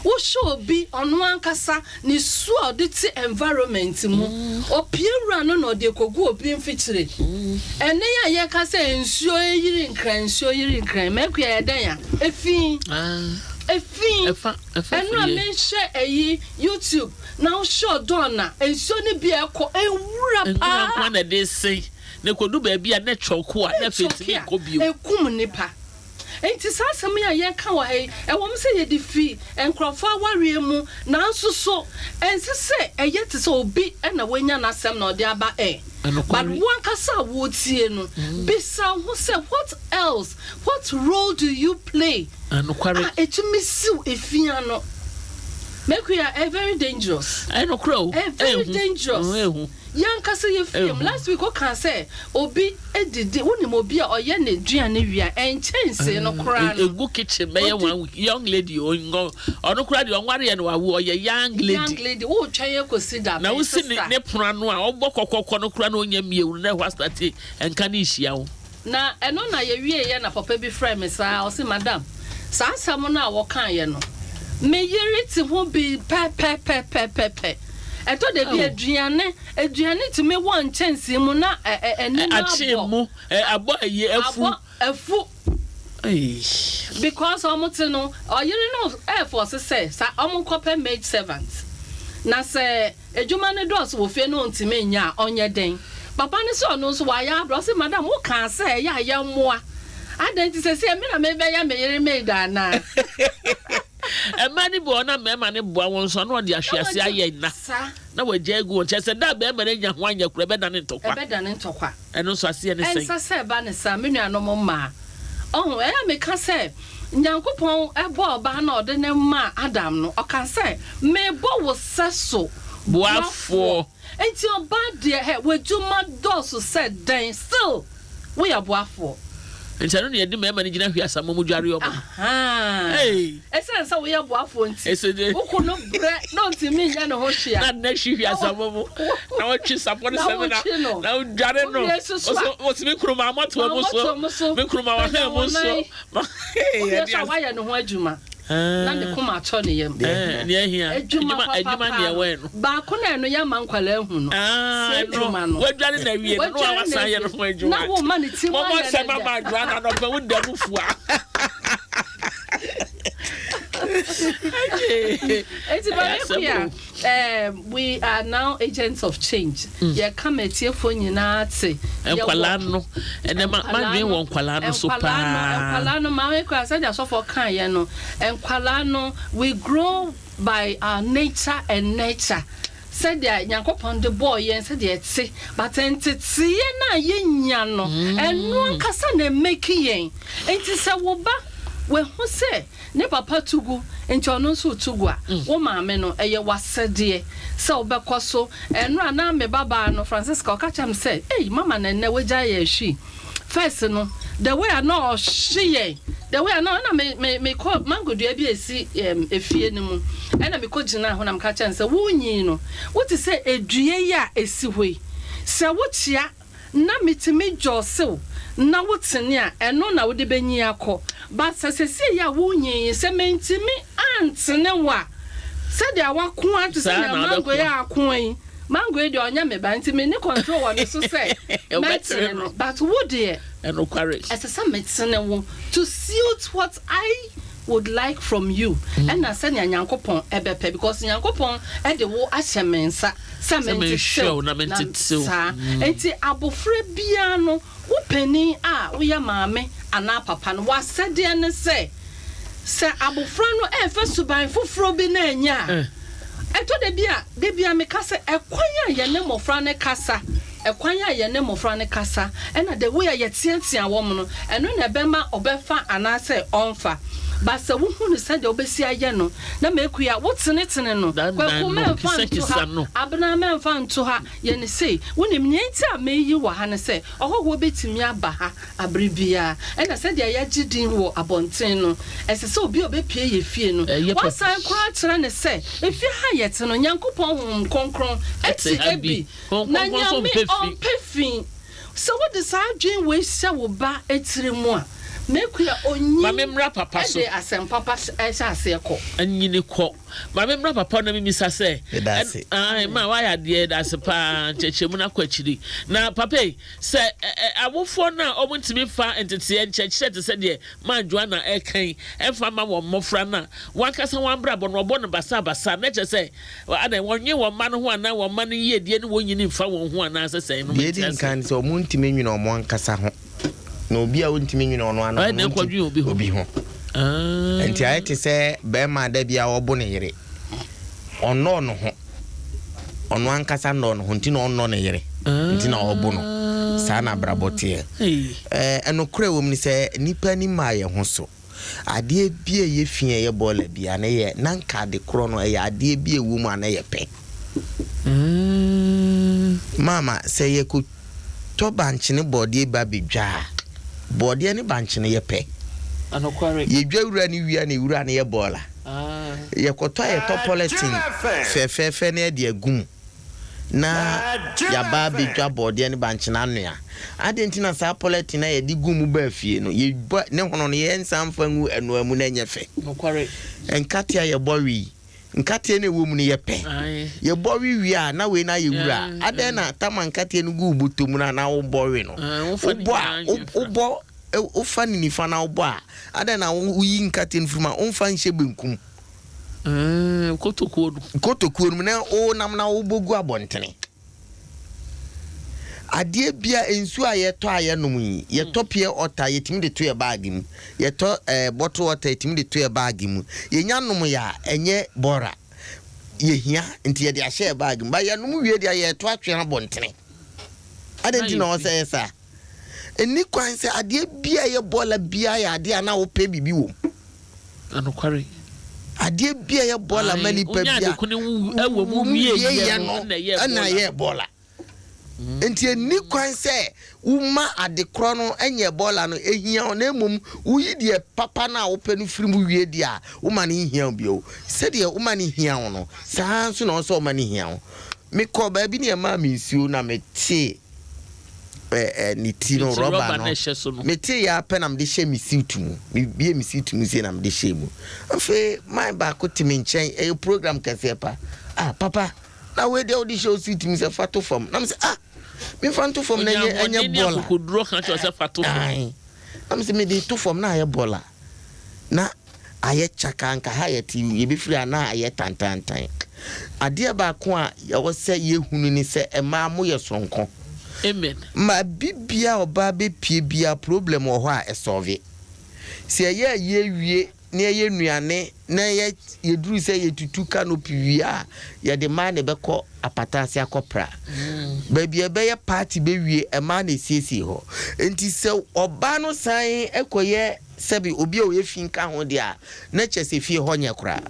Wohyɛ obi ɔno ankasa ne su a ɔde te environment mu, ɔpie wura no na ɔde ekogu obi mfikyire. Ɛnɛ yi a yɛka sɛ nsuo eyiri Nkran, nsuo yiri Nkran, mɛkua, yɛ dɛn a efi efi Ɛfa ɛfa ɛno a fie. Menhwɛ ɛyi YouTube na wohyɛ ɔdɔn na nsuo no bi a ɛkɔ nwura Nwura paa. nko na ɛde sen na ekodu baabi a ne twɔko a na afei tumi nkɔ bio. Ekum nipa. Nti saa asɛm yi a yɛka wɔ ha yi, ɛwɔ mu sɛ yɛde fi nkurɔfoɔ awareɛ mu, nanso so ɛnsɛ sɛ ɛyɛ te sɛ obi ɛna wanya n'asɛm na ɔde aba ɛ. But Ɛnokware. wo ankasa a wotie no, bisa wo ho sɛ, what else, what role do you play Ɛnokware. a ɛtumi siw efia no? Mekuya, ɛ very dangerous. Ɛnokorɛ o. Ɛ very Ɛhu. dangerous. Ɛhu. Yɛnkasa yɛ fie mu. Ɛhu. Last week ɔka sɛ obi edidi, wonim obi a ɔyɛ ne duane wie a, ɛnkyɛnsee no koraa no Egu kitchen bɛyɛ one week. Young lady o, ngɔ ɔno koraa deɛ ɔnware yɛ no wawo, ɔyɛ young Young lady. lady, wotwɛn ekosi da Na bɛn, wosi ne sister? ne pono ano a ɔbɔ kɔkɔkɔ no koraa na ɔnya miewu no na ɛhɔ asate nka ne nhyia wo. Na ɛno na yɛwie yɛ na papa bi frɛ me saa, ɔse, "Madam, saa asɛm no a wɔkaeɛ no, me yere te ho bi pɛpɛpɛpɛpɛ. Ɛtɔ da bi Oh. aduane tumi wɔ nkyɛnsee mu na ɛ ɛ ɛni no Akye abɔ mu ɛ abɔ ayi afu. Abɔ afu Ei. Because ɔmo te no, ɔyere no ɛɛfɔ sɛ sa ɔmo nkɔpɛ maid servant na sɛ edwuma no dɔɔso wɔ fie no, ɔntumi nya a ɔnyɛ den. Papa no sɛ ɔno nso wayɛ abrɛ. Ɔsɛ, "Madam, wokaa sɛ ɛyɛ a yɛmmoa adan nti sɛ me na mebɛyɛ me yere maid anaa?" Mmaa no bi wɔ hɔ na mmarima no boa wɔn nso a, na wɔde ahwease ayɛ nna na wɔagya agu wɔn. Kyerɛ sɛ da a barima no anya ho anyɛ koraa, ɛbɛdane ntɔkwa. Ɛbɛdane ntɔkwa. Ɛno nso aseɛ ne sɛn? Ɛnsɛ sɛ ɛba no saa, me nuanom mmaa. Ɔho, ɛyɛ a meka sɛ, Nyankopɔn bɔɔ ɔbaa no a ɔde no maa Adam no, ɔkaa sɛ, Merebɔ wo sɛso boafoɔ. Enti ɔbaa deɛ hɛ, w'adwuma dɔɔso sɛ dɛn, still woyɛ boafoɔ. Nti ɛno na yɛde mmarima no gyina hwiasamɔ mu dware wɔn no. Ahaa. Hey. Ɛsiane sɛ woyɛ boafoɔ nti, Ɛsɛ dɛ. wo kunu brɛ na ɔntumi nyɛ ne ho hwee a. Na nna hwi hwiasamɔ mu, na wɔtwe sapɔ no Na sɛmina, wotwe no. na wodware no. Wowie nso so a. Ɔsɛ, ɔsɛ me kunu ma amɔtoa mu Ma so, amɔtoa mu so. me kunu ma Pagya wahɛn wo mu so. nan. Ma, hey, Wowie ɛde nso a as. woayɛ ne ho adwuma. na ne koma atɔ ne yam. Nea ehia. Adwuma Adwuma nea papapa ɛwɔ no. Baako na ɛno yɛ ama nkwadaa ahu no. Ah, Sɛ adwuma no. Wadware na awie no na wasan yɛ no ho adwuma. Na wo ma ne ti mu ayɛ Mɔmɔ ne nsɛm ama adwoa na nɔpɛ wo da mu fua. Eti ba ne kuya. We are now agents of change. Mm. Yɛka ma atiefoɔ nyinaa te. Nkwalaa no, ɛnɛ ma madwen wɔ nkwalaa no so paa. Nkwalaa no, maame kura sɛdeɛ asɔfoɔ kan yɛ no, nkwalaa no, we grow by our nature and nurture. Sɛdeɛ Nyankopɔn de bɔɔ yɛn sɛdeɛ ɛte, but nteteeɛ no a yɛnya no, ɛno ankasa na ɛmake yɛn. Nti sɛ wo ba wahu sɛ Ne papa tu gu, nti ɔno nso retu gu a, wo maame no, ɛyɛ w'asɛdeɛ sɛ wobɛkɔ so. Ɛnora na me babaa no, Francisca, ɔka kyerɛɛ me sɛ, Ei, mama na ɛnnɛ wagyae yɛn hwi. First no, the way a na ɔhwe yɛn, the way a na, ɛna me, me, mekɔ mango dua bi a ɛsi ɛɛm, efie no mu, ɛna mekɔgyinaa hɔ na meka kyerɛɛ no sɛ, Wonyin no, wote sɛ dua yi a ɛsi hɔ yi, sɛ wokyea na metumi dwɔsew na wo tene a, ɛno na wode bɛnyin akɔ. But sɛ seesei yi a worenyin yi, sɛ mantumi antene wo a, sɛdeɛ woakoa te sɛ Saa nea na mango yi wobɛkoa. akoa yi, mango yi deɛ ɔnyɛ me ba nti menni control wɔ ne so sɛ Wobɛtene mɛtene no. no. But wo deɛ, Ɛnokware. ɛsɛ sɛ metene wo to suit what I would like from you ɛna sɛnea Nyankopɔn ɛbɛpɛ because Nyankopɔn ɛde wo ahyɛ me nsa sɛ Sɛ menhwɛ mentetew wo na na mentetew. saa nti abofra biara no wo panin a woyɛ maame anaa papa no w'asɛdeɛ ne sɛ sɛ abofra no ɛɛfa suban foforɔ bi na ɛnyɛ a ɛtɔ da bi a da bi a meka sɛ ɛkwan a yɛne mmɔfra no kasa Ɛkwan a yɛne mmofra no kasa ɛna the way a yɛteatea wɔn no, ɛno na ɛbɛma ɔbɛfa anaasɛ ɔmfa. But sɛ wohu no sɛdeɛ wobɛsi ayɛ no, na Mekua, wotenetene no, Dandan Kwaku no, mɛmfa nto ha, kisakisa no. Abena mɛmfa nto ha, yɛ no sei. Wonim, nea enti a meyi wɔ ha ne sɛ, ɔhɔhoɔ bɛtumi aba ha abere biara, ɛna sɛdeɛ yɛagye din wɔ abɔnten no, ɛsɛ sɛ obi a ɔbɛpue yɛn fie no, Ɛyɛ woasan purpose. koraa akyerɛ no sɛ, efie ha a yɛte no, Nyankopɔn Honhom Kronkron Ɛte te ha ha bi. bi. Honhom Na Kronkron nso Nyame mpɛ fi. ɔmpɛ fi. Sɛ wode saa adwene wei hyɛ wo ba tiri mu a, Mekua Ma onyin me mmra papa so. de asɛm papa hyɛ aseɛ kɔ. Nyini kɔ. Ma me mmra papa na memmisa sɛ, Meda ɛn, ase. ae, ma woayɛ adeɛ, yɛda ase paa, nkyerɛkyerɛmu no akɔ akyiri. Na papa yi, sɛ ɛ, ɛ, awofoɔ no a wɔntumi mfa nteteɛ, nkyerɛkyerɛ te sɛ deɛ Ma Joanna reka yi, mfa mma wɔn mmɔfra no a, wɔn ankasa wɔn abrabɔ no wɔbɔ no basabasa, na kyerɛ sɛ, Adɛn, wɔnnwen wɔn mma no ho anaa wɔn mma no yiedie ne wɔn nyini mfa wɔn ho anaasɛ sɛn no? Deɛ Mente ɛdi ase. nkan ne sɛ wɔntumi nnwene wɔn ankasa ho. Na obi a ɔntumi nnwene ɔno ara ne ho Ɔyɛ no, dɛn kɔdwen obi ho? obi ho. Nti ayɛ te sɛ barima a da biara ɔbo ne yere. Ɔnnɔɔ ne ho. Ɔno ankasa nnɔɔ ne ho nti na ɔnnɔ ne yere. Nti na ɔbo no. Saa na abrabɔ teɛ. Ɛɛ, nokorɛ wɔ mu ne sɛ nnipa ani mmaa yɛn ho so. Adeɛ bi a ɛyɛ fi a ɛyɛ bɔɔla biara no yɛ na nka ade korɔ no ɛyɛ adeɛ bi a ɛwɔ mu a na ɛyɛ pɛ. Maama, sɛ yɛkɔtɔ bankye ne bɔɔdeɛ ba bɛdwa a, bɔɔdeɛ ne bankye no yɛ pɛ. Yɛdwa wura no wie a na wura no yɛ bɔɔla. Yɛkɔtɔ a yɛtɔ pɔlɛten fɛfɛɛfɛ na yɛde agu mu. na yɛaba abɛdwa bɔɔdeɛ ne bankye no anoa. Adɛn nti na saa pɔlɛten a yɛde gu mu baa fie no, yɛbɔ ne hono no, yɛnsan mfa ngu ɛnoa mu na ɛnyɛ fɛ? Nokware. Nkate a yɛbɔ we yi, nkateɛ no a ɛwɔ mu no yɛ pɛ. Yɛbɔ we wie a, na wei no ayɛ wura. Adɛn na tama nkateɛ no gu wo bɔtɔ mu no a na wobɔ we no? Wobɔ a, wobɔ, wofa ne nifa na wobɔ a, adɛn na woyi nkateɛ no firi mu a, womfa nhyɛ benkum? Mm, kotokuo no. Kotokuo no mu na wonam na wobɔ gu abɔntene. Adeɛ bia nsuo a yɛtɔ a yɛnom yi, yɛtɔ pure water yɛtumi de to yɛ bag mu, yɛtɔ eh, bottle water yɛtumi de to yɛ bag mu. Yɛnya nom yɛ a, ɛnyɛ bɔra. Yɛhia nti yɛde ahyɛ yɛ bag mu. Ba yɛnom wie deɛ yɛto atwe abɔntene. Adɛn nti na ɔwɔ sɛ ɛyɛ saa? Ɛnni kwan sɛ adeɛ bia ɛyɛ bɔla biara yɛ adeɛ a na wopɛ biribi wɔ mu. Anokware. Adeɛ bi a ɛyɛ bɔɔla ma nipa bi a wɔ mu wieɛ no ɛna ɛyɛ bɔɔla. Nti ɛnni kwan sɛ woma ade korɔ no nyɛ bɔɔla no ɛhia wo na mmom woyi deɛ papa no a wopɛ no firi mu wie deɛ a woma no nhia wo bio. Sɛdeɛ woma no hia wo no saa ara nso na ɔsɛ ɔma no hia wo. Mekɔɔ baabi ne ɛmaa me nsuo na metee ne ti no rɔba no metee yɛ apɛ na mede hyɛ me suit mu mebie me suit mu sie na mede hyɛ mu afei man baako te me nkyɛn ɛyɛ program kɛseɛ pa ah papa na wei deɛ wode hyɛ wo suit mu sɛ fa to fam na mesɛ ah memfa nto fam na ɛnyɛ ɛnyɛ bɔɔla na mesɛ mede to fam na ayɛ bɔɔla na ayɛ kyaka anka ha yɛte yɛbɛfiri ha na ayɛ tantantan. Adeɛ baako a ɛwɔ sɛ yɛhunu ne sɛ mmaa moyɛ soronko. Amen. Ma bibia ɔbaa bɛpie bia problem wɔ hɔ a ɛsɔlve. Sɛ yɛyɛ ayie wie na yɛyɛ nnuane na yɛ yɛduru sɛ yɛtutu canopy wie a yɛde mmaa na ɛbɛkɔ apata ase akɔpra. Baabi a ɛbɛyɛ party bɛwie mmaa na ɛsiesie hɔ. Nti sɛ ɔbaa no san kɔyɛ Sɛbi obi a ɔyɛ fi nka ho deɛ a, na kyerɛ sɛ fie hɔ nyɛ koraa.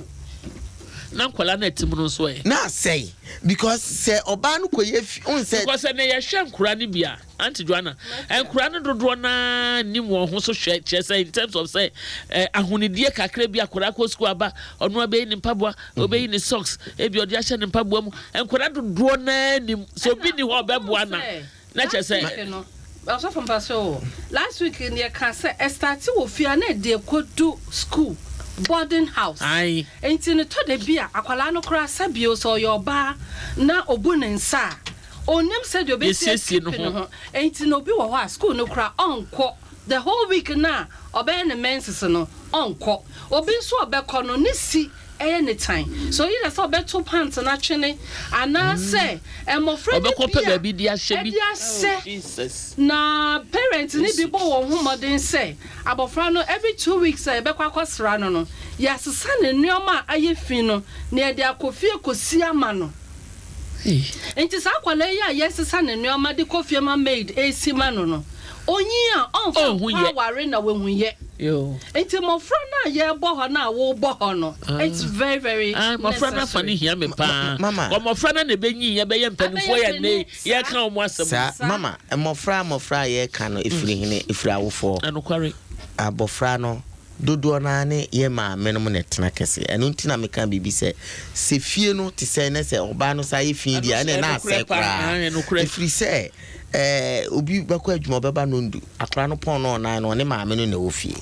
Na nkwadaa no a ɛte mu no nso ɛ? Na asɛe because sɛ ɔbaa no kɔyɛ fi, wohu sɛ. Because ɛnɛ yɛhwɛ nkwadaa no bi a, Aunty Joanna, nkwadaa no dodoɔ no ara nnim wɔn ho so hwɛ, kyerɛ sɛ in terms of sɛ eh, ahonidie kakra bi akwadaa kɔ sukuu aba, ɔno abɛyi ne mpaboa, ɔbɛyi ne socks, ebi ɔde ahyɛ ne mpaboa mu, nkwadaa dodoɔ no ara nim, sɛ obi nni hɔ a ɔbɛboa na. Na kyerɛ sɛ. Last week no, ɔsɔfo mpa so o. Last week no yɛ ka sɛ ɛstarte wɔ fie a na ɛde ɛkɔdu school, boarding house. Ae. Nti no tɔ da bi a akwadaa no koraa sɛbio sɛ ɔyɛ ɔbaa na ɔbu ne nsa a, ɔnnim sɛdeɛ ɔbɛsi Yɛsiesie ne akipi ne ho. ho. Nti no obi wɔ hɔ a school no koraa ɔnkɔ. The whole week no a ɔbɛyɛ ne menses no ɔnkɔ. Obi nso a ɔbɛkɔ no ne si yɛ ne tan. So either sɛ ɔbɛto pant no atwene anaasɛ mmɔfra no Ɔbɛkɔ bi pɛ a baabi de ahyɛ bi. ɛde ahyɛ. Jesus. Na parents no bi bɔ wɔn ho mmɔden sɛ abɔfra no every 2 weeks a yɛbɛkɔ akɔsra no no, yɛasesa ne nneɛma a ayɛ fi no na yɛde akɔ fie kɔsi ama no. Nti saa akwadaa yi a yɛsesa ne nneɛma de kɔ fie ma maid resi ma no no, onyin a ɔmfa Ɔnhu nkɔ yɛ. aware na wahu yɛ. Yoo. Nti mmɔfra no a yɛrebɔ hɔ no a worebɔ hɔ no, it's very very Ah, mmɔfra no afa no necessary. hia me paa. Mama. Wɔ mmɔfra no na ɛbɛnyin yɛbɛyɛ mpanimfoɔ Abɛyɛ yɛ nnɛ yi mpanin, saa. yɛreka wɔn asɛm. Saa, Saa. mama, mmɔfra mmɔfra a yɛreka no, ɛfiri hene? Ɛfiri awofoɔ. Ɛnokware. Abɔfra no, Dodoɔ no ara ne yɛn maamenom na ɛtena kɛse. Ɛno nti na meka biribi sɛ, sɛ fie no te sɛn na sɛ ɔbaa no saa yɛ fi deɛ a, ɛnna na asɛe koraa. Ɛfiri sɛ, ɛɛ, obi bɛkɔ adwuma ɔbɛba nondu, akwadaa no pɔn no ɔnan no, ɔne maame no na ɛwɔ fie.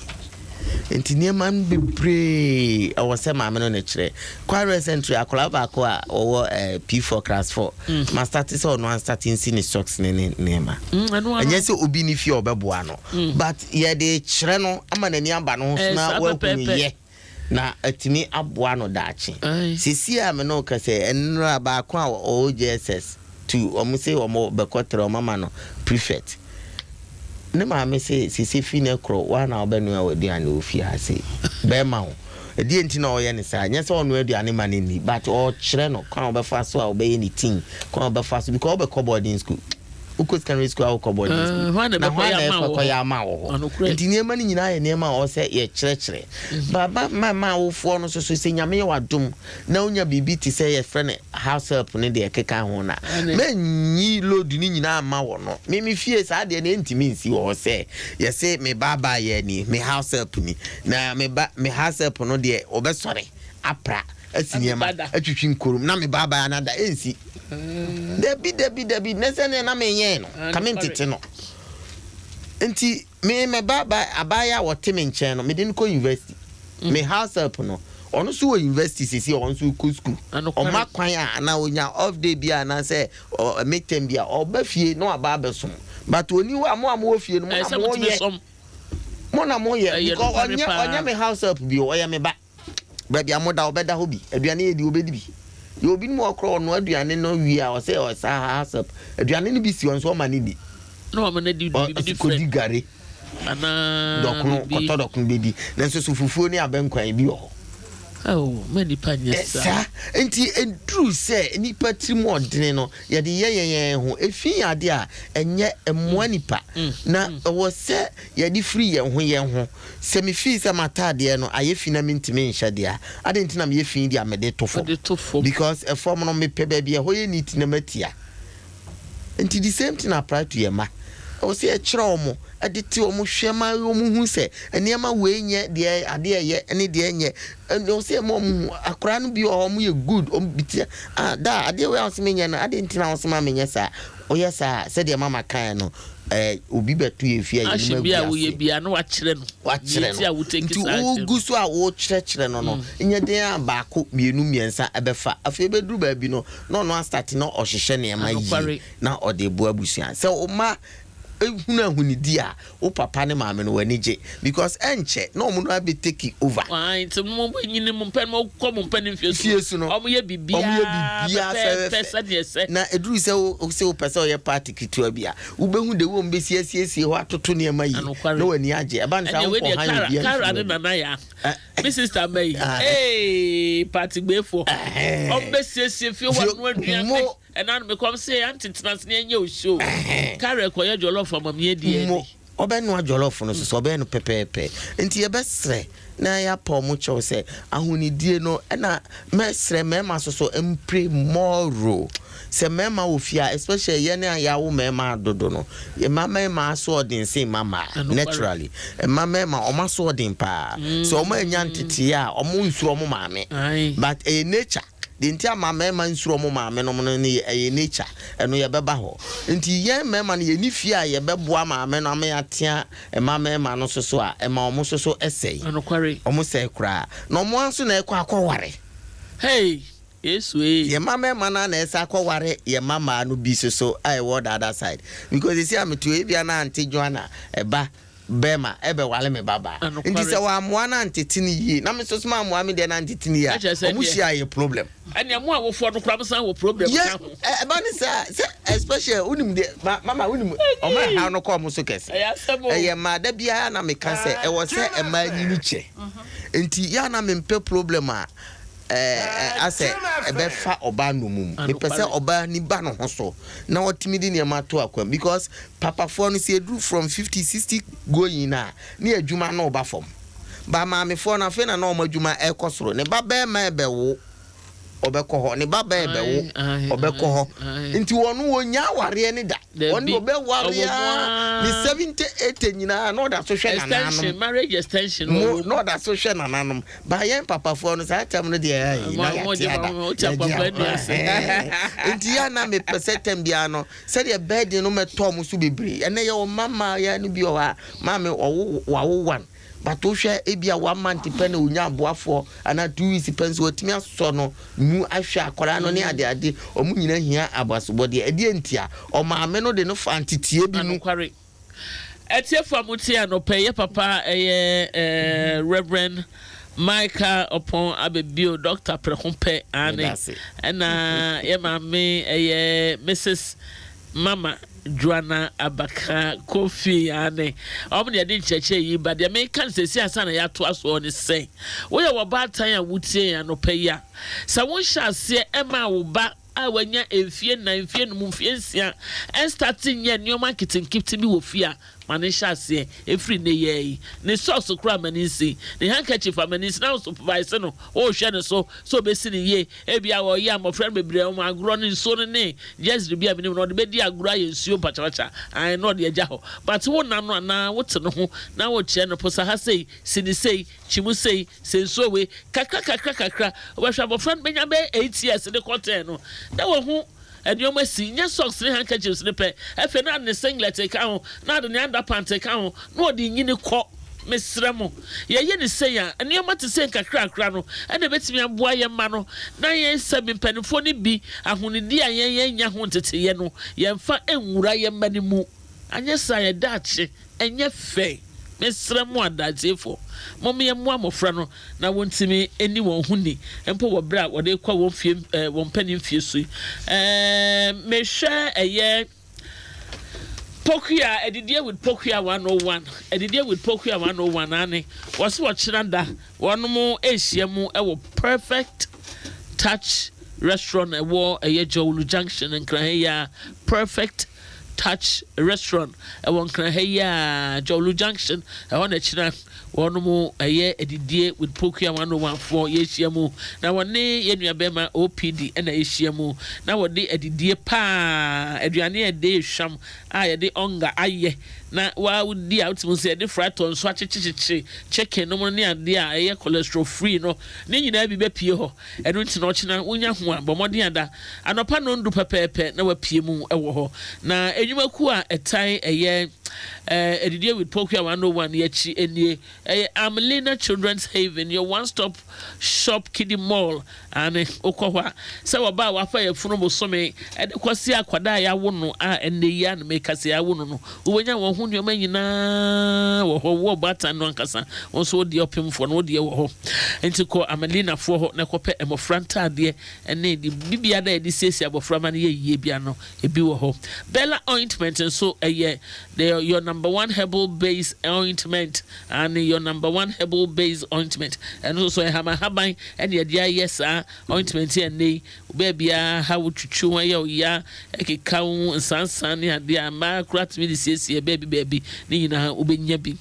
Nti nneɛma no bebree ɛwɔ sɛ maame no na ɛkyerɛ. Quite recently, akwadaa baako a ɔwɔ ɛɛ P4 class 4, mm. ma start sɛ ɔno anstate nsi ne socks ne ne nneɛma. Ɛnyɛ sɛ obi ne fie a ɔbɛboa no. But yɛde rekyerɛ no ama n'ani aba ne ho so na wahu yɛ na atumi aboa no daakye. Seesei a me ne wo kasa yi, nnora baako a ɔwɔ JSS two, wɔn se wɔn bɛkɔ three, wɔn ama no prefect. Ne maame se seesei fi nnɛ korɔ woa na wobɛnoa w'aduane wɔ fie ha sei. Bɛrima o. Ɛdeɛn nti na ɔyɛ no saa? Nyɛ sɛ ɔnoa aduane ma no nni but ɔrekyerɛ no kwan a ɔbɛfa so a ɔbɛyɛ ne tea, kwan a ɔbɛfa so because wobɛkɔ boarding school. Wokɔ secondary school a wokɔ boarding eh, school. Hwan na ɛbɛkɔyɛ ama wɔ hɔ? Nti nneɛma no nyinaa yɛ nneɛma a ɔwɔ sɛ yɛkyerɛkyerɛ. Baba ma ma awofoɔ no nso so sɛ Nyame yɛ w'adom na wonya biribi te sɛ yɛfrɛ no house help ne deɛ ɛkeka ho no a, mɛnyi load no nyinaa mma wɔ no. Me me fie saa deɛ no ɛntumi nsi wɔ hɔ sɛ yɛse me ba abaayaa ni, me house help ni, na me ba me house help no deɛ ɔbɛsɔre apra asi nneɛma atwitwi nkorom na me ba abaayaa no ada ɛnsi. Dabi dabi dabi nɛ sɛ neɛ na menyɛn no ka mentete no. Nti me me ba ba abaayewa a ɔte me nkyɛn no mede no kɔ university. Me house help no ɔno nso wɔ university sisi ɔno nso kɔ school. Ɔma kwan a anaa ɔnya off day bi a anaasɛ mid term bi a ɔba fie na waba abɛsom. But ɔni hɔ a mo a mowɔ fie no mo na moyɛ. Mo na moyɛ because ɔnyɛ ɔnyɛ me house help bio ɔyɛ me ba. Baabi a moda ɔbɛda hɔ bi. Aduane yɛ di ɔbɛdi bi. Yɛwɔ binom wɔ hɔ koraa ɔnoa aduane no wie a ɔsɛ ɔsa hasap aduane no bi si hɔ nso ɔma no di. Na wama no adi biribi Ɔsi different. kɔdi gari Anaa dɔkono biribi. kɔtɔ dɔkono bɛdi nanso so fufuo ne abɛnkwan bi wɔ hɔ. Ao ma nnipa nyɛ saa. Saa nti ɛduru sɛ nnipa tirim ɔdene no yɛde yɛ yɛn yɛn ho efi yɛ adeɛ a ɛnyɛ ɛmmoa nipa na ɛwɔ sɛ yɛde firi yɛn ho yɛn ho. Sɛ me feel sɛ m'ataadeɛ no ayɛ fi na mentumi nhyɛ deɛ a, adɛn nti na meyɛ fi deɛ a mede to fam? Wode to fam. Because ɛfam no mepɛ baabi a ɛhɔ yɛ neat na matia. Nti the same thing apply to yɛn mma. Ɛwɔ sɛ yɛkyerɛ wɔn, de te wɔn hwɛ ma wɔn hu sɛ nneɛma wei nyɛ deɛ adeɛ ɛyɛ ne deɛ ɛnyɛ. Ɛwɔ sɛ yɛma wɔn hu. Akwadaa no bi wɔ hɔ wɔn yɛ good, wɔn bi te ah daa adeɛ wei a wɔsɛ menyɛ no adɛn nti na wɔsɛ ma menyɛ saa? Woyɛ saa a, sɛdeɛ mama kaeɛ no, eh, obi bɛto yɛn fie a yɛnim Action agu bi a woyɛ ase. biara na wakyerɛ no deɛ Wakyerɛ nti a no. wotake Nti saa action wogu no. so a wokyerɛkyerɛ no no, nyɛ den a baako, mmienu, mmiɛnsa ɛbɛfa. Afei ɛbɛduru baabi no, na ɔno astate na ɔhyehyɛ nneɛma yie Anokware. na ɔde reboa abusua. Sɛ wo mma hunu ahonidi a, wo papa ne maame no w'ani gye because ɛnkyɛ na wɔn no abɛ take over. Ae nti mo mo nyini mo mpɛ mo kɔ mo mpɛ ne mfie Fie so no wɔn yɛ wɔn yɛ biribiara biribiara pɛpɛɛpɛ fɛfɛɛfɛ sɛdeɛ ɛsɛ. Na ɛduru sɛ wo sɛ wopɛ sɛ ɔyɛ party ketewa bi a wobɛhu de wɔn bɛsi asiesie hɔ atoto nneɛma yie Anokware. na w'ani agye ɛba no saa Ɛnneɛ wei wonkɔ deɛ han Kara obiara Kara mfiri ne w'ani. Nana Yaa Ɛ me sister mma yi Ae. ee party gbeefoɔ Ɛhɛn. wɔn bɛsiesie fie hɔ Fie anoa aduane. mo Ɛna no mekɔm se aunty tena ase na yɛnyɛ wo show. Karen kɔyɛ jollof ama me adi Mo, ɛni. ɔbɛnoa jollof no so sɛ ɔbɛyɛ no pɛpɛɛpɛ. Nti yɛbɛsrɛ na yɛapa ɔmo kyɛw sɛ ahonidie no ɛna mɛsrɛ mɛɛma so so mpre more role. Sɛ mɛɛma wɔ fie a especially yɛn a yɛawo mɛɛma dodo no, mma mɛɛma asoɔden sen mma mmaa naturally. Mma mɛɛma ɔmo asoɔden paa. Sɛ ɔmo annya nteteeɛ a ɔmo nsuro ɔmo maame. But ɛyɛ nature. Deɛ nti a mmarima nsuro wɔn maamenom no ne ɛyɛ nature, ɛno yɛbɛba hɔ. Nti yɛn mmarima no yɛnni fie a yɛbɛboa maame no ama yɛatea mma mmarima no soso a, ɛma wɔn soso sɛe. Nokware. Wɔn sɛe koraa. Na wɔn ara nso na ɛkɔ akɔware. Hey! Yesu ee. Yɛn mma mmarima no ara na ɛsɛ akɔware yɛn mma mmaa no bi soso a ɛwɔ the other side. Because seesei a mete hɔ yi, ebia na Auntie Joanna ba bɛrima ɛbɛware me babaa. Nti sɛ wammoa no antete no yie na me nso so mammoa me deɛ no antete no yie a, wɔn hyia a yɛ problem. Ɛnea mo awofoɔ no koraa mo san wɔ problem ka ho. Ɛba ne saa sɛ especially wonim deɛ ma mama wonim ɔmo ɛhaw no kɔ ɔmo so kɛse. Ɛyɛ mmaa da biara na meka sɛ ɛwɔ sɛ mmaa nyini kyɛ. Nti yɛ a na mempɛ problem a ɛɛ asɛ ɛbɛfa ɔbaa nnommum. Mepɛ sɛ ɔbaa ni ba ne ho so na ɔtumi de nneɛma to akwam because papafoɔ no sɛ ɛduru from 50, 60 going a ne adwuma no reba fam. But maamefoɔ no afei na na wɔn adwuma ɛrekɔ soro. Ne ba barima rebɛwo ɔbɛkɔ hɔ, ne ba baa rebɛwo ɔbɛkɔ hɔ. Nti wɔn wɔnnya awareɛ no da. Wɔn deɛ ɔbɛware ara ne 70, 80 nyinaa na ɔda so hwɛ nananom. Marriage extension Mo na ɔda so hwɛ nananom. Ba yɛn papafoɔ no saa tam no deɛ ɛyi na yɛate ada. Yɛgye Nti yɛ na mepɛ sɛ tam biara no sɛdeɛ burden no mɛtɔ ɔmo so bebree. Ɛnɛ yɛwɔ mma mmaa no bi wɔ hɔ a maame ɔwo wawo one. But wohwɛ ebia one month pɛ na onya aboafoɔ anaa 2 weeks pɛ nso watumi asɔ no mu ahwɛ akwadaa no ne ade ade. Ɔmo nyinaa hia abasobɔdeɛ. Ɛdeɛ ntia ɔmaame no de no fa nteteɛ bi mu. Anokware. Atiefo a motie anɔpa yi, yɛ papa ɛyɛ eh, Reverend Michael Ɔpɔn Abebio, Doctor prɛko pɛ, aane, Medase. ɛna yɛ maame ɛyɛ Mrs. Mama Joanna Abaka Kofi, aane, wɔn na yɛde nkyerɛkyerɛ yi ba. Deɛ meka no seesei ansa na yɛatoa soɔ ne sɛ, woyɛ ɔbaatan a wotie yɛn anɔpa yi a, sɛ wonhyɛ aseɛ ɛmaa wo ba a wanya mfie nnan, mfie num, mfie nsia nstate nyɛ nneɛma nketenkete bi wɔ fie a, ma no nhyɛ aseɛ ɛfiri nnɛ yi ara yi. Ne socks koraa ma no nsi, ne handkerchief ama no nsi, na wo supervise no, worehwɛ no so sɛ ɔbɛsi no yie. Ebia ɔyɛ a mmɔfra no bebree wɔn agorɔ no nsuo no ne gyɛsere bi a menim no ɔde bɛdi agorɔ ayɛ nsuo mpakyampakya, ae, na ɔde agya hɔ. But wo na no anaa wote no ho na wokyerɛ no, posa ha sei, si no sei, kyi mu sei, Sɛ nsuo wei, kakra kakra kakra, wobɛhwɛ abɔfra no bɛnya bɛyɛ 8 years de kɔ 10 no, na wahu nneɛma si, nyɛ socks ne handkerchiefs no pɛ, afei na ade ne singlet ka ho, na ade ne underpant ka ho, na ɔde nyini kɔ. Mesrɛ mo, yɛyɛ no sei a, nneɛma te sɛ nkakrakra no na ɛbɛtumi aboa yɛn mma no, na yɛn sɛbe mpanimfoɔ no bi, ahonidie a yɛn yɛnnya ho nteteeɛ no, yɛmfa nwura yɛn mma no mu. Anyɛ saa a, yɛn daakye nyɛ fɛ. Mesrɛ mo adatiefoɔ, mom yɛmmoa mmɔfra no na wɔntumi nni wɔn ho ni mpo wɔ berɛ a wɔde rekɔ wɔn fie eh, wɔn mpanin mfie so yi. Eh, mehwɛ ɛyɛ Pokua, Adidie with Pokua 101, Adidie with Pokua 101 ane, wɔse wɔkyena da wɔnom ɛrehyia mu wɔ Perfect Touch Restaurant ɛwɔ ɛyɛ Jowlu Junction Nkran ha yi ara, Perfect Touch Restaurant ɛwɔ Nkran ha yi ara, Jowlu Junction ɛhɔ na ɛkyena wɔnom ɛyɛ Adidie with Pokua 101 foɔ yɛrehyia mu na wɔne yɛn nua bɛrima OPD ɛna ɛrehyia mu na wɔde adidie paa aduane a ɛde hwam a yɛde ɔnga ayɛ na waa wodi a wotumi sɛ yɛde fratɔ nso akyekyekyekye chicken nom ne adeɛ a ɛyɛ cholesterol free no ne nyinaa bi bɛpie hɔ. Ɛno nti na ɔkyena wonya ho a, bɔ mmɔden ada anɔpa nnɔndu pɛpɛɛpɛ na woapue mu wɔ hɔ. Na nnwumakuo a ɛtae ɛyɛ Adidie with Pokua 101 yi akyi nie, ɛyɛ Amelina Children's Haven, your one stop shop kiddie mall. Aane, wokɔ hɔ a, sɛ wɔba a wɔafa yafunu bosome de kɔsi akwadaa a yɛawo no a ɛnnɛ yi ara na meka sɛ yɛawo no no, wobɛnya wɔn ho nneɛma nyinaa wɔ hɔ. Wo ɔbaatan no ankasa, wo nso wo deɛ ɔpemfoɔ no, wo deɛ wɔ hɔ. Enti kɔ Amelinafoɔ hɔ na kɔpɛ mmɔfra ntaadeɛ ne deɛ biribiara a yɛde siesie abɔfra ma no yɛ yie biara no, ebi wɔ hɔ. Bella ointment nso, ɛyɛ the your number one herbal base ointment. Aane, your number one herbal base ointment. Ɛno nso so, ɛhamahaban na yɛde ayɛ saa ointment yi a ɛnnɛ yi, Baabiara ha wo twitwi ho yɛ wo ya, ɛkeka wo ho nsansan ne adeɛ a mmaa koraa tumi de siesie baabi baabi ne nyinaa wobɛnya bi.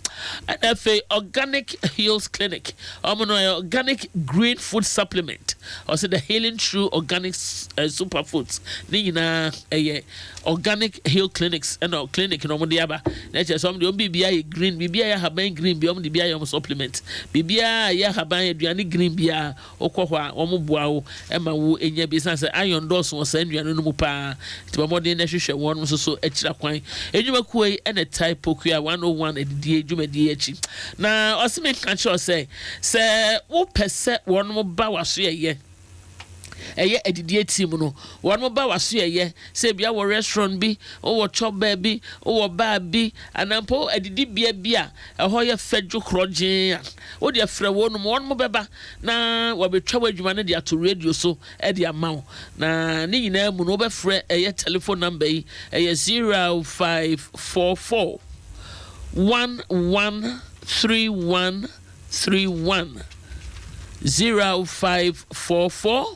Ɛna afei Organic Heals Clinic, wɔn no ɛyɛ organic green food supplement, ɔsɛ the healing true organic eh, superfoods ne nyinaa ɛyɛ Organic Heal Clinics ɛna clinic na wɔn de aba na ɛkyerɛ sɛ wɔn de wɔn biribiara yɛ green, biribiara yɛ ahaban green bi wɔn de bi ayɛ wɔn supplement, biribiara yɛ ahaban aduane green biara. Wokɔ hɔ a, wɔboa wo ma wo nya bi esiane sɛ iron dɔɔso wɔ saa nnuane no mu paa nti. Bɔ mmɔden na hwehwɛ wɔn nso so akyira kwan. Nnwumakuo yi na ɛtae Pokua 101 adidie dwumadie yi akyi. Na ɔse menka nkyerɛ wo sɛ, sɛ wopɛ sɛ wɔn ba w'asoɛeɛ, ɛyɛ adidie team no, wɔn ba w'asoɛeɛ, sɛ ebia wɔ restaurant bi, wowɔ chop bar bi, wowɔ bar bi, anaa mpo adidibea bi a ɛhɔ yɛ fɛ dwo korɔgyee a, wo deɛ frɛ wɔnom, wɔnom bɛba na wɔabɛtwa w'adwuma no de ato radio so de ama wo. Na ne nyinaa mu no, wobɛfrɛ ɛyɛ telephone number yi, ɛyɛ 0544 113131, 0544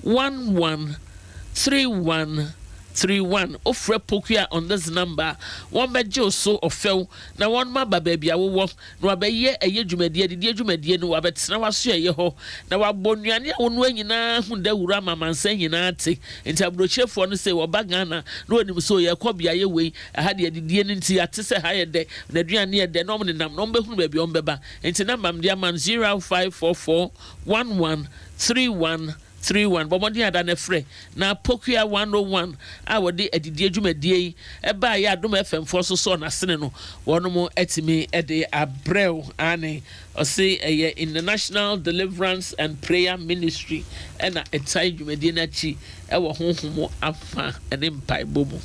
113131. Wofrɛ Pokua on this number a, wɔbɛgye wo so ɔfɛw na wɔn aba baabi a wowɔ na wɔabɛyɛ ɛyɛ dwumadie, adidie dwumadie no, wɔabɛtena w'asoɛeɛ hɔ, na wɔabɔ nnuane a wonoa nyinaa ho dawuro ama amansan nyinaa ate. Nti aburokyerefoɔ no se wɔba Ghana na wɔnim sɛ o yɛrekɔ beaeɛ wei, ɛha deɛ adidie no nti yɛate sɛ ha yɛ dɛ, n'aduane yɛ dɛ, na wɔnenam na wɔbɛhunu baabi a wɔbɛba. Nti number mede ama no, 0544 11 31 31, Bɔ mmɔden ada na frɛ na Pokua 101 a wɔde adidie dwumadie yi baeɛ a Adom FM foɔ nso sɔɔ n'asene no, wɔnom atumi de abrɛ wo. Aane, ɔse ɛyɛ International Deliverance and Prayer Ministry na ɛtae dwumadie no akyi wɔ honhom afa ne mpaebɔ mu.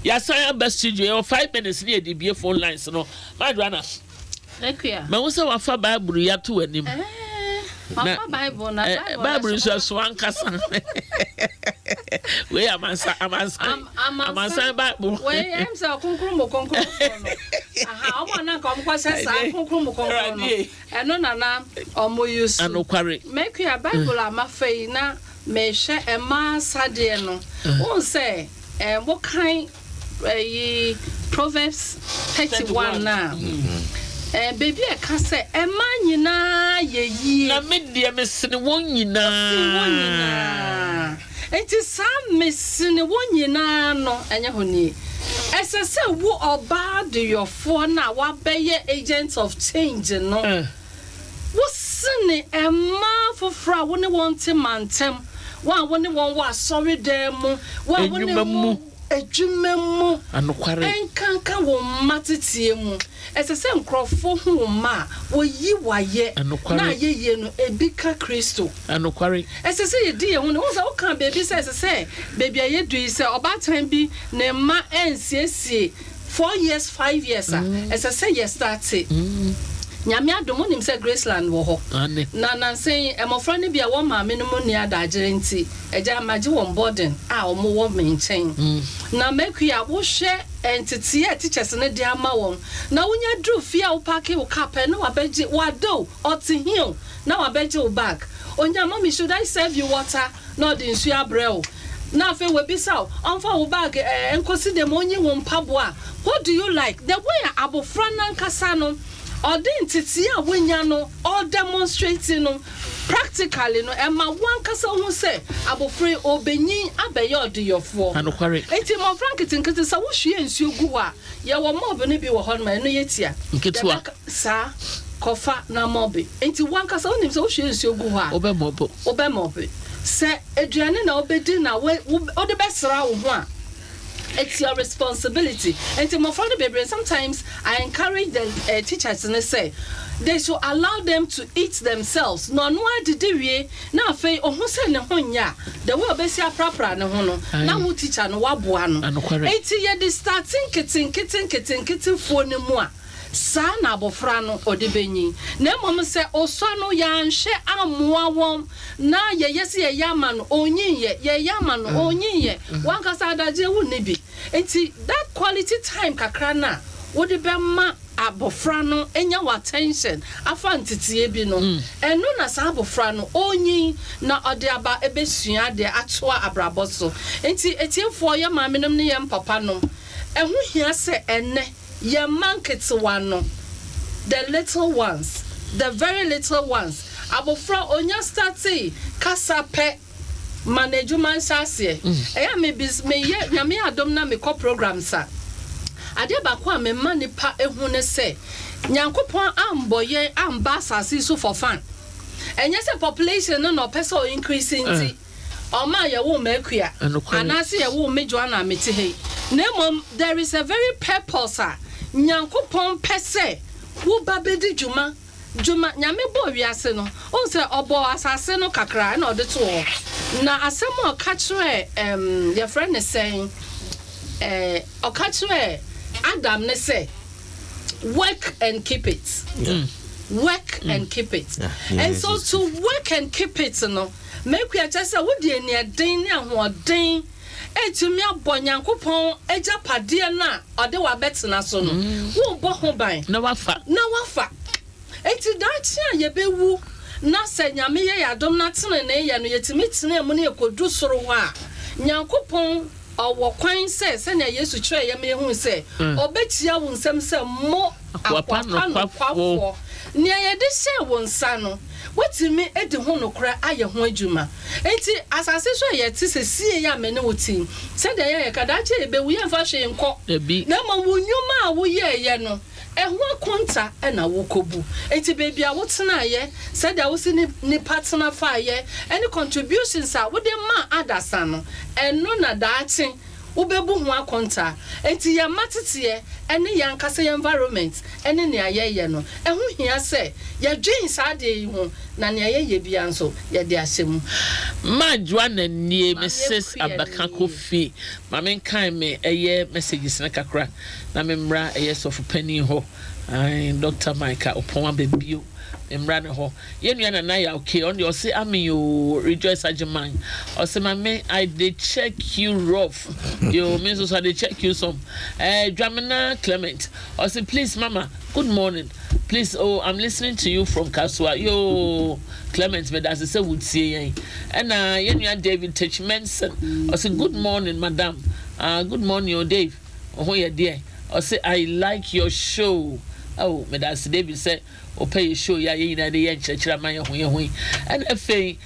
Yɛasan aba studio, yɛwɔ 5 minutes ne yɛde bie phone lines no. Madwoana. Mahu sɛ wafa Bible yi ato w'anim. Na Bible nso ɛso ankasa. Wei amansan amansan amansan Bible. Wei ɛm sɛ ɔkonkron mu kronkron foɔ no. Aha ɔmo ananka ɔmo kɔ sɛ saa kronkron mu kronkron no. Ɛno na na ɔmo use. Anokware. Mɛkua Bible a mafa yi na mehwɛ ɛmaa sadeɛ no. Wohu sɛ ɛɛ mokan. Ɛyi Proverbs 31 no a, ɛɛ baabi a ɛka sɛ mmaa nyinaa yɛ yie. Na me deɛ mesene wɔn nyinaa. Wosene wɔn nyinaa. Nti saa mesene wɔn nyinaa no, ɛnyɛ hɔ nie. Ɛsɛ sɛ wo ɔbaa deyɔfoɔ no a wabɛyɛ agent of change no, wosene mmaa foforɔ a wo ne wɔn te mantam, wɔn a wo ne wɔn wɔ asɔredan mu, wɔn a wo ne wɔn. Adwuma mu, ɛnkanka wo mma teteɛ mu. Ɛsɛ sɛ nkurɔfoɔ hu wo mma a, wɔyi wo ayɛ, na ayɛyie no, ebi ka Kristo. Ɛsɛ sɛ yɛdi yɛn ho ni. Wohu sɛ wokaa baabi sɛ ɛsɛ sɛ baabi a yɛadu yi, sɛ ɔbaatan bi ne mma ansiesie. 4 years, 5 years a ɛsɛ sɛ yɛ start. Nyame adom, wonim sɛ Graceland wɔ hɔ. Na nansɛn mmɔfra no bi a wɔn maame no mu nni adagyere nti, agya magye wɔn boarding a wɔwɔ me nkyɛn. Na makui a wohwɛ nteteɛ a teachers no de ama wɔn, na wonya duru fie a, wopark wo car pɛ na wabɛgye wada o, ɔte hi o, na wabɛgye wo bag. Onya, "Mommy, should I serve you water?" Na ɔde nsuo abrɛ wo, na afei wabisa wo ɔmfa wo bag nkosi dɛm, onyi wo mpaboa. What do you like? The way a abɔfra nankasa no ɔde nteteɛ a wonya no ɔdemonstrate no practically no, ɛma wankasa ho sɛ abɔfra yi ɔbɛnyin abɛyɛ ɔdeyɔfoɔ. Nti mmɔfra nketenkete, sɛ wohwie nsuo gu hɔ a, yɛwɔ mop no bi wɔ hɔ nom a ɛno yɛ tia. Nketewa. Saa kɔfa na mop. Nti wankasa wonim sɛ wohwie nsuo gu hɔ a, wobɛmop. Wobɛmop. Sɛ aduane na wobɛdi na wode bɛsra wo ho a, it's your responsibility. Nti mmɔfra no bebree, sometimes I encourage the teachers ne sɛ they should allow them to eat themselves, na ɔno adidi wie na afei ɔho sɛ ne ho nyɛ a, the way ɔbɛsi aprapra ne ho no, na wo teacher no waboa no. Nti yɛde starting nketenkete nketenketefoɔ no mu a, saa na abɔfra no ɔde bɛnyin. Na mmom sɛ ɔsɔ no, yɛanhwɛ ammoa wɔn na yɛyɛ sɛ yɛyɛ ama no ɔnyin yɛ, yɛyɛ ama no ɔnyin yɛ, wankasa adagye wo ne bi. Nti that quality time kakra no a wode bɛma abɔfra no nya wɔ attention afa nteteɛ bi no, ɛno na saa abɔfra no ɔnyin na ɔde aba ɛbɛsua deɛ atoa abrabɔ so. Nti etiefoɔ, yɛ maame nom ne yɛn papa nom, ɛho hia sɛ ɛnɛ yɛn mma nketewa no, the little ones, the very little ones, abɔfra onya start kasa pɛ, ma n'adwuma nhyɛ aseɛ. Ɛyɛ a mebis meyɛ Nyame adom na mekɔ programs a, adeɛ baako a mema nipa ehu ne sɛ Nyankopɔn ambɔ yɛn amba asase yi so for fun. Ɛnyɛ sɛ population no na ɔpɛ sɛ ɔ increase nti ɔma yɛwo mmaakua anaasɛ yɛwo me Joanna mete ha yi, na mmom there is a very purpose a Nyankopɔn pɛ sɛ woba bɛdi dwuma. Dwuma Nyame bɔɔ wiase no, ɔhu sɛ ɔbɔɔ asase no kakra ɛna ɔde to hɔ, na asɛm a ɔka kyerɛ yɛfrɛ ne sɛn, ɔka kyerɛ Adam ne sɛ, "Work and keep it." Work and keep it. And so to work and keep it no, mekua kyerɛ sɛ wode aniɛden ne ahoɔden etumi abɔ Nyankopɔn agyapadeɛ no a ɔde wabɛtena so no, wobɔ ho ban na wafa. Na wafa. Eti daakye a yɛbɛwu na sɛ Nyame yɛ yɛ adom na tenene yɛ no, yɛtumi tena mu ne yɛkɔdu soro hɔ a, Nyankopɔn ɔwɔ kwan sɛ sɛnea Yesu kyerɛ yɛ ma yɛhu sɛ ɔbɛkyia wo nsɛm sɛ mo akoa pa akoa pa nokwafoɔ. Nokwafoɔ, nea yɛde hyɛɛ wo nsa no, woatumi adi ho nokorɛ ayɛ ho adwuma. Enti asase so a yɛte sɛ sie yɛ a me ne wo te, sɛdeɛ yɛyɛ ka, daakye yɛbɛwu, yɛmfa hwee nkɔ. Dabi. Na mmom wo nnwuma a woyɛɛyɛ no, ɛho akonta ɛna wokɔbu. Enti baabi a wotenaeɛ, sɛdeɛ wosi ne nipa tena faeɛ, ɛne contributions a wode ma adasa no, ɛno na daakye wobɛbu ho akonta. Enti yɛn mma teteɛ ɛne yɛn ankasa yɛn environment ɛne nea yɛyɛ no, ɛho hia sɛ yɛdwen saa adeɛ yi ho, na nea yɛyɛ bia nso yɛde ahyɛ mu. Ma Joanna nie. Maame Mrs Akua Abaka nie. Kofi, maame, nkan me ɛyɛ messages no kakra na memmra ɛyɛ sɔfo panin hɔ. Ae, Dr Micah Ɔpɔn abɛbio, mmra ne hɔ. Yɛn nua Nana yɛ okay, ɔno deɛ ɔse ami o. Rejoice Agyeman ɔse, "Maame, I dey check you rough." Yo, me nso so I dey check you some. Dwamena Clement ɔse, "Please mama, good morning, please oh, I'm listening to you from Kasua." Yo, Clement, meda ase sɛ wotie yɛn. Ɛna yɛn nua David Tech Menson ɔse, "Good morning, madam." Good morning o, Dave. Ɔho yɛ deɛ? Ɔse, "I like your show." Oh, meda ase, David, sɛ ɔpɛ yɛ show yi a yɛn nyinaa de yɛ nkyerɛkyerɛ ama yɛn ho yɛn ho yi. Ɛna afei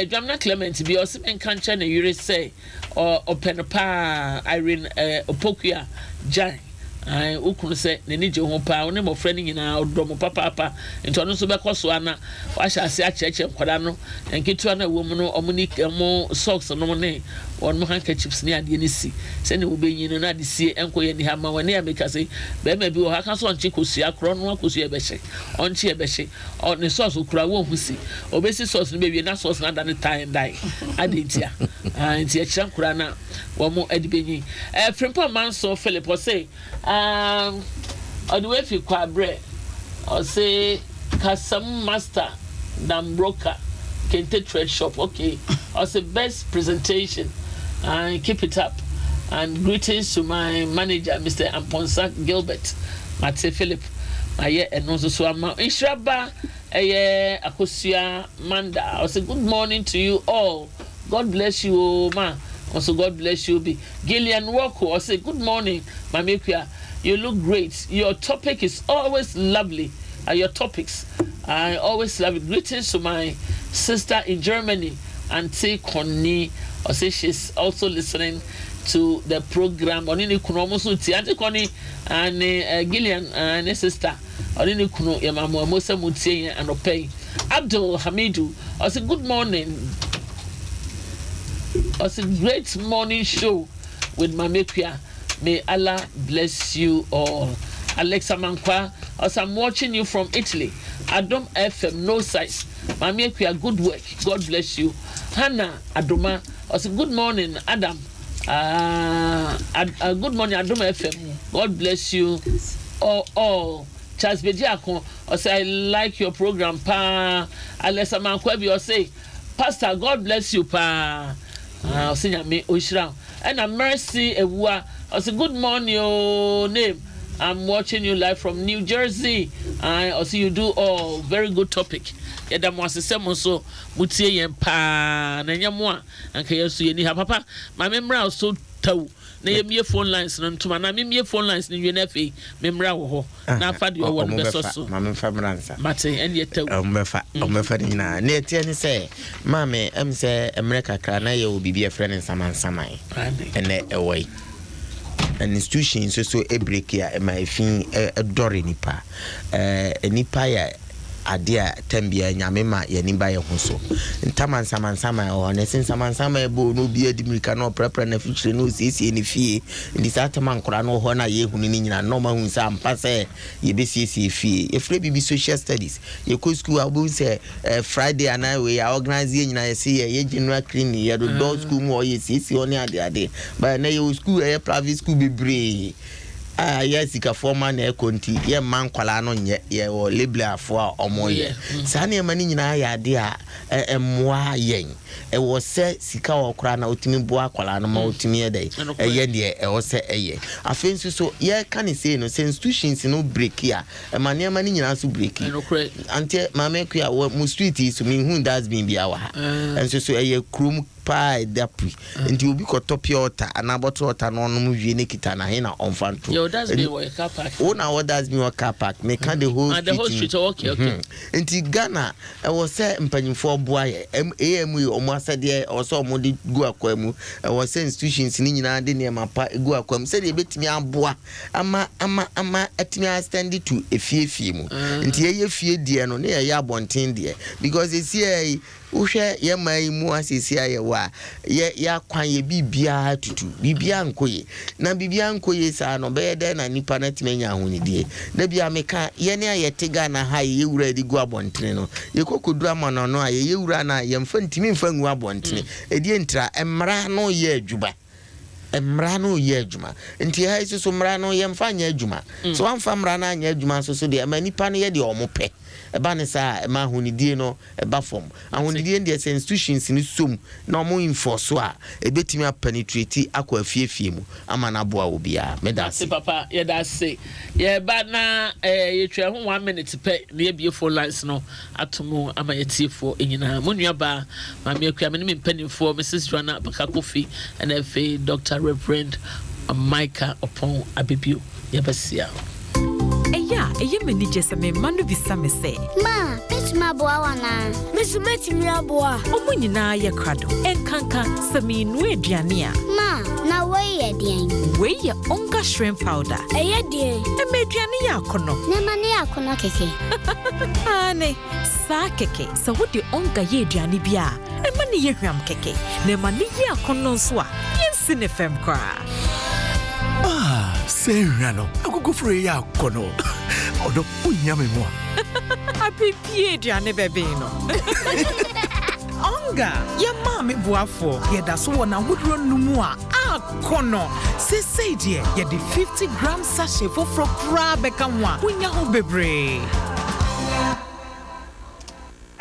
Dwamena Clement bi ɔse menka nkyerɛ ne yere sɛ ɔpɛ no paa, Irene Opokua Gyan. Ae, wo kunu sɛ n'ani gye ho paa, wo ne mmɔfra no nyinaa ɔdɔ mo papaapa. Nti ɔno nso bɛkɔ so ana wahyɛ ase akyerɛkyerɛ nkwadaa no nketewa no a ɛwɔ mu no, ɔmo ne ɔmo socks nom ne wɔn handkerchiefs ne adeɛ no si sɛnea wɔbɛnyi no na ade sie nkɔ yɛ niha ma wɔn. Ne ameka sɛ bɛrima bi wɔ hɔ aka so ɔnkye kosua korɔ no, akosua ɛbɛhye, ɔnkye ɛbɛhye ɔ ne socks okura wɔn ho si ɔbɛsi socks no bɛwie na socks no ada ne tie and dye ade ntia. Ah, nti ɛkyerɛ nkwadaa na wɔn de bɛnyi. Frimpong Manso Philip ɔse Um, ɔde wei fi Kwabrɛ. Ɔse Kasam Master Dambroka Kente Trade Shop. Okay. Ɔse best presentation and keep it up. And greetings to my manager Mr. Amponsa Gilbert. Mate Philip. Mayɛ ɛno nso so ama. Nhyira ba ɛyɛ Akosua Manda. Ɔse good morning to you all. God bless you oo ma nso God bless you bi. Gillian Woko ɔse good morning Maame Akua you look great your topic is always lovely uh, your topics I always love it greetings to my sister in Germany Auntie Connie ɔse she's also listening to the program ɔne ne kunu ɔmo nso tie Auntie Connie and uh, Gillian uh, ne sister Ɔne ne kunu yɛma mo amo sɛ motie yɛn anɔpa yi. Abdul Hamidu ɔse good morning ɔse great morning show with Mame Kua may Allah bless you all. Alex Amankwa ɔse I'm watching you from Italy Adom FM no size Mame Akua good work God bless you. Hannah Adoma ɔse good morning Adam Ah uh, good morning Adom FM God bless you all, all. Charles Bediako ɔsɛ I like your program paa Alex Amankwa bi ɔsɛ Pastor God bless you paa ah ɔsɛ nyame ɔnhyira ɛna Mercy Ewua ɔsɛ good morning oh name I'm watching you live from New Jersey ah ɔsɛ you do all very good topic yɛda mo ase sɛ mo nso mo tie yɛn paa na ɛnyɛ mo a Anka yɛn nso yɛnni ha. Papa, ma me mmra wo so tau na yɛmmie phone lines no ntom anaa memmie phone lines no nwie na afei memmra wo hɔ na afa deɛ ɔwɔ no bɛsɔ so. Ma memfa mmra nsa. Mate, ɛnneɛ tau. Ɔmbɛfa, ɔmbɛfa ne nyinaa. Nea ɛteɛ ne sɛ, maame, ɛm sɛ mmerɛ kakra na yɛwɔ biribi a yɛfrɛ no nsamansaman. Ɛnɛ ɛwɔ yi. And institution nso so breki a ɛma efi dɔre nipa. Ɛɛ nipa yɛ adeɛ a tam biara Nyame ma yɛn ani ba yɛn ho so. Ntama nsamansaman wɔ hɔ, na ɛsɛ nsamansaman ɛbɔ na obi adi mirika na ɔprapra n'afikyire na ɔsiesie ne fie. Nti saa tam a nkwadaa no wɔ hɔ no a yɛhunu no nyinaa na wɔn ahu sɛ ampa sɛ yɛbɛsiesie fie. Yɛfrɛ biribi social studies. Yɛkɔ sukuu a wobɛhu sɛ eh, Friday anaa wei a organise yɛ nyinaa yɛse yɛyɛ general cleaning, yɛdodɔ sukuu mu hɔ, yɛsiesie hɔ ne adeade. But ɛnɛ yɛwɔ sukuu ɛyɛ private school bebree a yɛ asikafoɔ ma na ɛkɔ nti yɛmma nkwadaa no nyɛ, yɛwɔ labelfoɔ a wɔyɛ. Saa nneɛma no nyinaa yɛ adeɛ a ɛmmoa yɛn. Ɛwɔ sɛ sika wɔ koraa na wotumi boa akwadaa no ma wotumi yɛ dɛn ɛyɛ deɛ ɛwɔ sɛ ɛyɛ. Afei nso so yɛreka ne sei no sɛ institutions no breki a ɛma nneɛma no nyinaa nso breki. Anteɛ Maame Akua wɔ mo street yi so menhuu dustbin biara wɔ ha. Nso so ɛyɛ kurom paa a ɛda pui. Nti obi kɔtɔ pure water anaa bottle water na ɔnom wie ne kita no ahe na ɔmfa nto? Yɛwɔ dustbin wɔ yɛ car park. Wo na wɔ dustbin wɔ car park. Meka the whole Ah, the whole street street. Oh, okay, okay. Nti Ghana ɛwɔ sɛ mpanyinfoɔ boa yɛ. M AMA wɔn asɛdeɛ ɛwɔ sɛ wɔn de gu akwan mu. Ɛwɔ sɛ institutions no nyinaa de nneɛma pa gu akwan mu sɛdeɛ ɛbɛtumi aboa ama ama ama atumi a extend to efie fie mu. Nti yɛyɛ fie deɛ no ne yɛyɛ abɔnten deɛ because ɛsiɛ yi Wohwɛ yɛn man yi mu asiesie a yɛwɔ a, yɛ yɛn akwan, yɛn biribiara atutu. Biribiara nkɔ yie. Na biribiara nkɔ yie saa no, ɔbɛyɛ dɛn na nipa no atumi anya ahonidie? Da biara meka, yɛn a yɛte Ghana ha a yɛyɛ wura de gu abɔntene no, yɛkɔ kɔduru amanɔno a, yɛyɛ wura no a, yɛmfa ntumi mfa ngu abɔntene. Ɛdeɛ ntira? Mmara no reyɛ adwuma. Mmara no reyɛ adwuma. Nti ha yi nso so mmara no yɛmfa nyɛ adwuma. Sɛ woamfa mmara no anyɛ adwuma nso so deɛ, ɛma nnipa no yɛ deɛ wɔpɛ. Ɛba no saa a, ɛma ahonidie no ba fam. Ahonidie no deɛ sɛ institutions no som na wɔn enforce a, ɛbɛtumi a penetrate akɔ afie afie mu ama no aboa obiara. Meda Ase ase. papa, yɛda ase. Yɛreba na eh, yɛtwa ho one minute pɛ na yɛabue phone lines no ato mu ama yɛatiefoɔ nyinaa. Mo nua baa Maame Akua, me ne me mpanimfoɔ Mrs. Joanna Abaka Kofi ɛna afei Dr. Reverend Micah Ɔpɔn Abebio yɛbɛsia. Ɛyɛ a, ɛyɛ me anigye sɛ me mma no bisa me sɛ. Ma, mɛtumi aboa wo anaa? Me nso mɛtumi aboa. Wɔn nyinaa yɛ krado, ɛnkanka sɛ merenoa aduane a. Ma, na wei yɛ deɛn? Wei yɛ Onga shrimp powder. Ɛyɛ deɛn? Ɛma aduane yɛ akɔnnɔ. Na ɛma no yɛ akɔnnɔ kɛkɛ. Aane, saa kɛkɛ. Sɛ wode Onga yɛ aduane bi a, ɛma no yɛ hwam kɛkɛ, na ɛma no yɛ akɔnnɔ nso a, yɛnsi no fam koraa. Ah, sɛ nhwa no, akokoforo yi yɛ akɔnnɔ. Ɔdɔ, wohia me mmoa. Apipie aduane bɛben no. Onga, yɛn maame boafoɔ, yɛda so wɔ n'ahodoɔ no mu a akɔnɔ. Seesei deɛ, yɛde 50 gram sachet foforɔ koraa bɛka ho a, wonya ho bebree.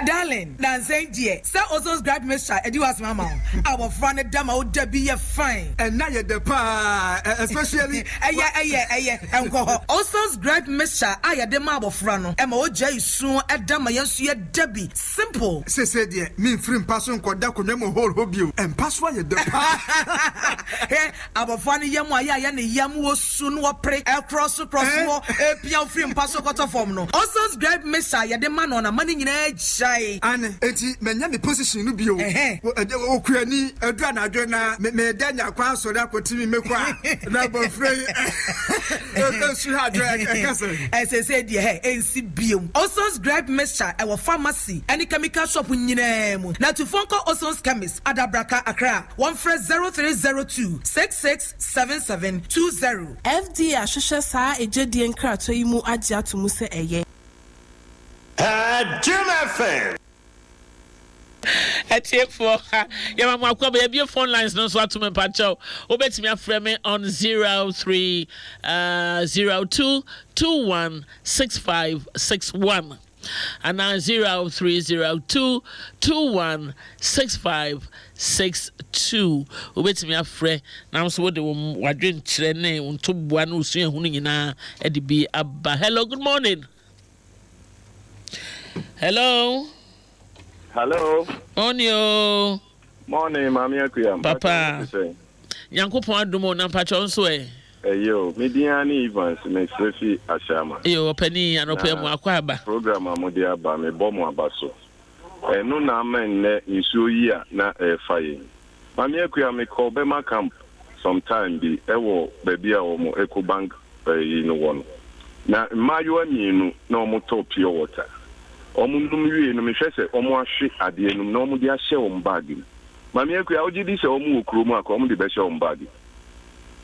Darling, nansa yi deɛ sɛ Ozon's Gripe Mixture adi w'asɛm ama wo. Abɔfra no da ma wo da bi yɛ fine. Ɛnna yɛ dɛ paa especially. Ɛyɛ ɛyɛ ɛyɛ ɛnkɔ hɔ. Ozon's Gripe Mixture a yɛde ma abɔfra no, ɛma ogyae su da ma yɛn nso yɛda bi. Simple. Seesei deɛ memfiri mpa so nkɔda akonnwa mu hall hɔ bio. Mpa so ayɛ dɛ paa. Hwɛ, abɔfra no yam ayɛ a yɛ ne yam wɔ su na wɔpere korɔ so korɔ so wɔ repia wo firi mpa so kɔtɔ fam no. Ozon's Gripe Mixture a yɛde ma no no ama ne nyinaa gyae. Aane, enti manya me position no bio. Okuani, aduru anadwo na meda nya kwan asɔre akɔte me mako a, na abɔfra yi ɛsu ha adwo ɛka sɛ. Seesei deɛ hɛ, ɛnsi bio. Ozon's Gripe Mixture ɛwɔ pharmacy ɛne chemical shop nyinaa mu. Na tufoɔ nkɔ Ozon's Chemist, Adabraka, Accra. Wɔmfrɛ 0302 66 7720. FDA ahwehwɛ saa egyedie nkratoɔ yi mu agye ato mu sɛ ɛyɛ. Jim FM. Atiefoɔ ha yɛma mo akɔ yɛbie phone lines no nso ato me mpakyɛw wobɛtumi afrɛ me on 03 02 21 65 61 anaa 0302 21 65 62 wobɛtumi afrɛ nanso wode wo wadwenkyerɛ ne wo ntoboa ne wo suahunu nyinaa de bi aba. Hello, good morning. Hello. Hello. Morning o. Morning, Maame Akua. Papa. Nyankopɔn adom o, na mpakyɛw nso ɛ. Ɛyɛ o, me din ara ne Evans, mesrɛ fi Ashama. Yo, ɔpanin, anɔpa yi mu akɔ aba. Program a mode aba, mebɔ mo aba so. Ɛno na ama nnɛ nsuo yi a na ɛrefa yɛn. Maame Akua, mekɔɔ Bɛma camp some time bi ɛwɔ baabi a wɔn Ecobank ɛyi no wɔ no. Na mmaayewa mmienu na wɔtɔ pure water. Wɔnom wiei no, mehwɛ sɛ wɔahwe adeɛ no mu na wɔde ahyɛ wɔn bag mu. Maame Akua, wogye di sɛ wɔn wɔ kurom a, kɔ wɔde bɛhyɛ wɔn bag mu?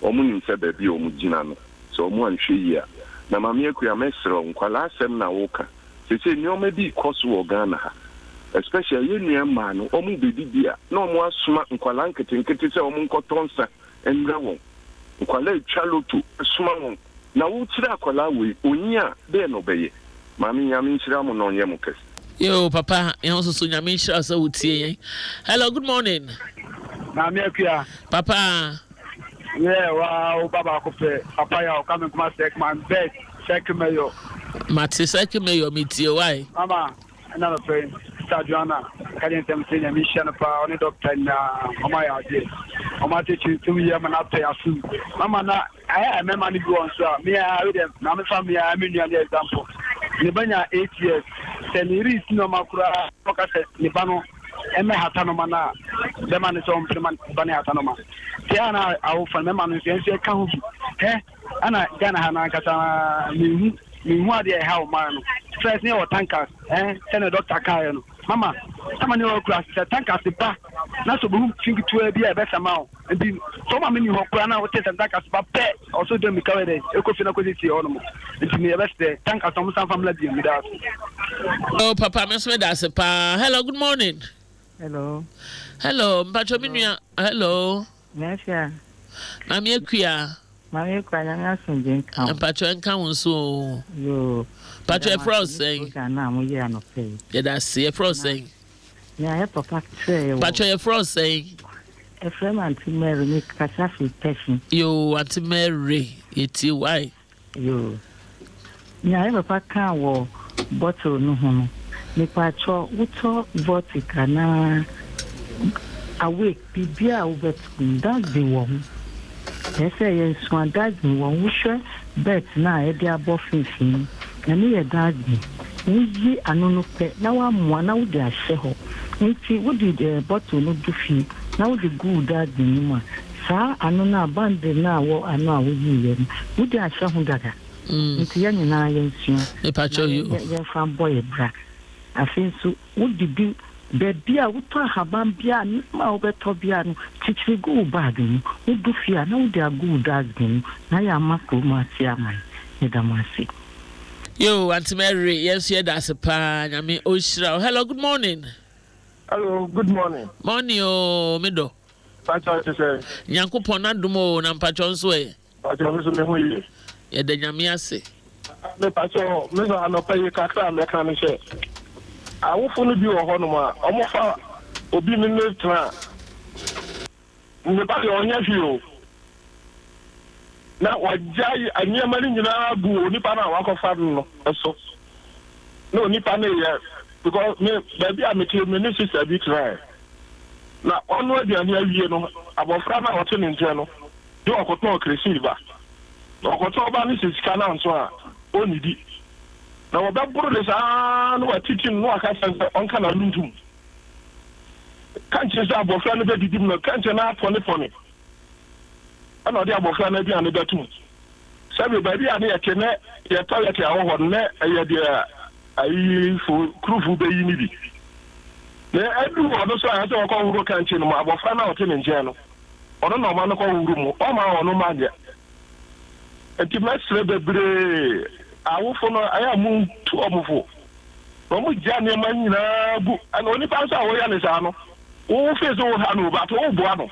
Wɔn nim sɛ baabi a wɔn gyina no, sɛ wɔn anhwɛ yie a. Na Maame Akua, mɛsrɛ wo, nkwadaa asɛm na woka. Seesei nnoɔma bi rekɔ so wɔ Ghana ha, especially yɛn nua mmaa no, wɔn rebɛdidi a, na wɔn asoma nkwadaa nketenkete sɛ wɔn nkɔtɔ nsa mmrɛ wɔn. Nkwadaa retwa lotto soma wɔn. Na wokyerɛ akwadaa wei, ɔnyin a, dɛn na ɔbɛyɛ? Maame Nyame nhyira mo na ɔnyɛ mo kɛse. Yoo papa yɛn nso so Nyame nhyira wo sɛ wo tie yɛn. Hello, good morning. Maame Akua. Papa. Yeah, wa wo ba baako pɛ. Papa yaw ka me nkoma sɛk man bɛt sɛk mɛyɔ. Mate sɛk mɛyɔ me tie why. Mama ɛna nɔpɛ yi sister Joanna ka deɛ ntɛm sɛ Nyame nhyira no paa ɔne doctor nyinaa ɔmo ayɛ adeɛ ɔmo ate kyintum yi ama no atɔ yɛ asom mama na ayɛ a mɛma no bi wɔ nso a me a wei deɛ na mefa me a me nua ne example ne ba nya 8 years sɛ ne yere si nneɛma koraa ɔka sɛ ne ba no ɛmɛ hata nɔma no a bɛma no sɛ ɔmpene ma ba no hata nɔma sɛ a na awofa no mɛma no nso ɛnso ɛka ho bi hɛ ɛna Ghana ha no ankasa mehu mehu adeɛ ɛha ɔman no first ne yɛwɔ tankers ɛn sɛnea dɔkta kaeɛ no mama sama ne ɔkura sɛ tankers ba na sɛ ɔbɛhu fi ketewa bi a ɛbɛsama o nti sɛ ɔma me ni hɔ koraa na wote sɛ tankers ba pɛ ɔso dɛ mika wɛ dɛ ɛkɔ fi na kɔsiesie hɔ nom nti meyɛ bɛsrɛ tankers ɔmo san fa mmla bio meda ase. Oh papa me nso meda ase paa. Hello, good morning. Hello. Hello, mpacho me nua. Hello. Mafia. Maame Akua. Maame Akua nyame asomdwe nka wo. Mpacho nka wo nso o. Yoo. Mpacho ɛfrɛ wo sɛn? Program na mo yɛ anɔpɛ yi. Yɛda ase yɛfrɛ wo sɛn? Nea yɛ papa kyerɛ yɛ wɔ. Mpacho yɛfrɛ wo sɛn? Ɛfrɛ me Auntie Mary me kasa firi Tɛhye. Yoo Auntie Mary yɛtie wo ae. Yoo. Nea yɛ papa kaa wɔ bottle no ho no, mepakyɛw wotɔ Vortic anaa Awake biribiara a wobɛtɔ no dustbin wɔ ho. Ɛsɛ sɛ yɛnsua dustbin wɔ ho. Wohwɛ belt no a yɛde abɔ finfin no, ɛno yɛ dustbin. Woyi ano no pɛ na woamoa na wode ahyɛ hɔ. Nti wode bottle no du fie na wode gu wo dustbin no mu a, Saa ano no a bundle no a wɔ ano a woyiiɛ no wode ahyɛ ho dada nti yɛn nyinaa yɛnsua na yɛmfa mbɔ yɛ bra. Afei nso wode bi baabi a wotɔ ahaban biara nneɛma a wobɛtɔ biara no kyekyere gu wo bag mu wodu fie a na wode agu wo dustbin mu na yɛama kurom ase ama yɛn. Meda mo ase. Yoo Auntie Mary yɛn nso yɛda ase paa Nyame ɔnhyira wo. Hello, good morning. Hello, good morning. Morning o, me dɔ. Mpakyɛw te sɛn? Nyankopɔn n'adom o, na mpakyɛw nso ɛ? Mpakyɛw me nso me ho ye. Yɛda Nyame ase. Me pakyɛw, me nso anɔpa yi kakra a mɛka ne sɛ, awofo no bi wɔ hɔnom a, wɔfa obi ne no tena a, ne ba deɛ ɔnyɛ hwee o, na wagyae nneɛma no nyinaa gu onipa no a wakɔfa no no so, na onipa no yɛ because me baabi a mete me ne sista bi tenae, na ɔno aduane awie no, abɔfra no a ɔte ne nkyɛn no de ɔkɔtɔɔ kerosene ba, na ɔkɔtɔɔ ba no sɛ sika no anso a, ɔnnidi. Na wɔbɛboro no saa ara na wɔatiti no na wɔaka akyerɛ no sɛ ɔnka n'ano ntom. Kankyee sɛ abɔfra no bɛdidi mu no, kankyee no apɔnepɔne, ɛna ɔde abɔfra no aduane bɛtom. Sɛbe baabi a ne yɛte ne yɛ toilet a ɛwɔ hɔ no, na ɛyɛ deɛ ayifo kurufo bɛyi no bi. Na ɛduru ɔno so a ɛsɛ sɛ ɔkɔhoro kankyee no mu, abɔfra no a ɔte ne nkyɛn no, Ɔno na ɔma no kɔ hohoro mu, ɔmma ɔno mma nyɛ. Nti mɛsrɛ bebree, awofo no ɛyɛ a montu wɔn fo na wɔn gya nneɛma nyinaa gu. Ɛna onipa nso a woyɛ no saa no, wo feel sɛ woha no o, but woboa no.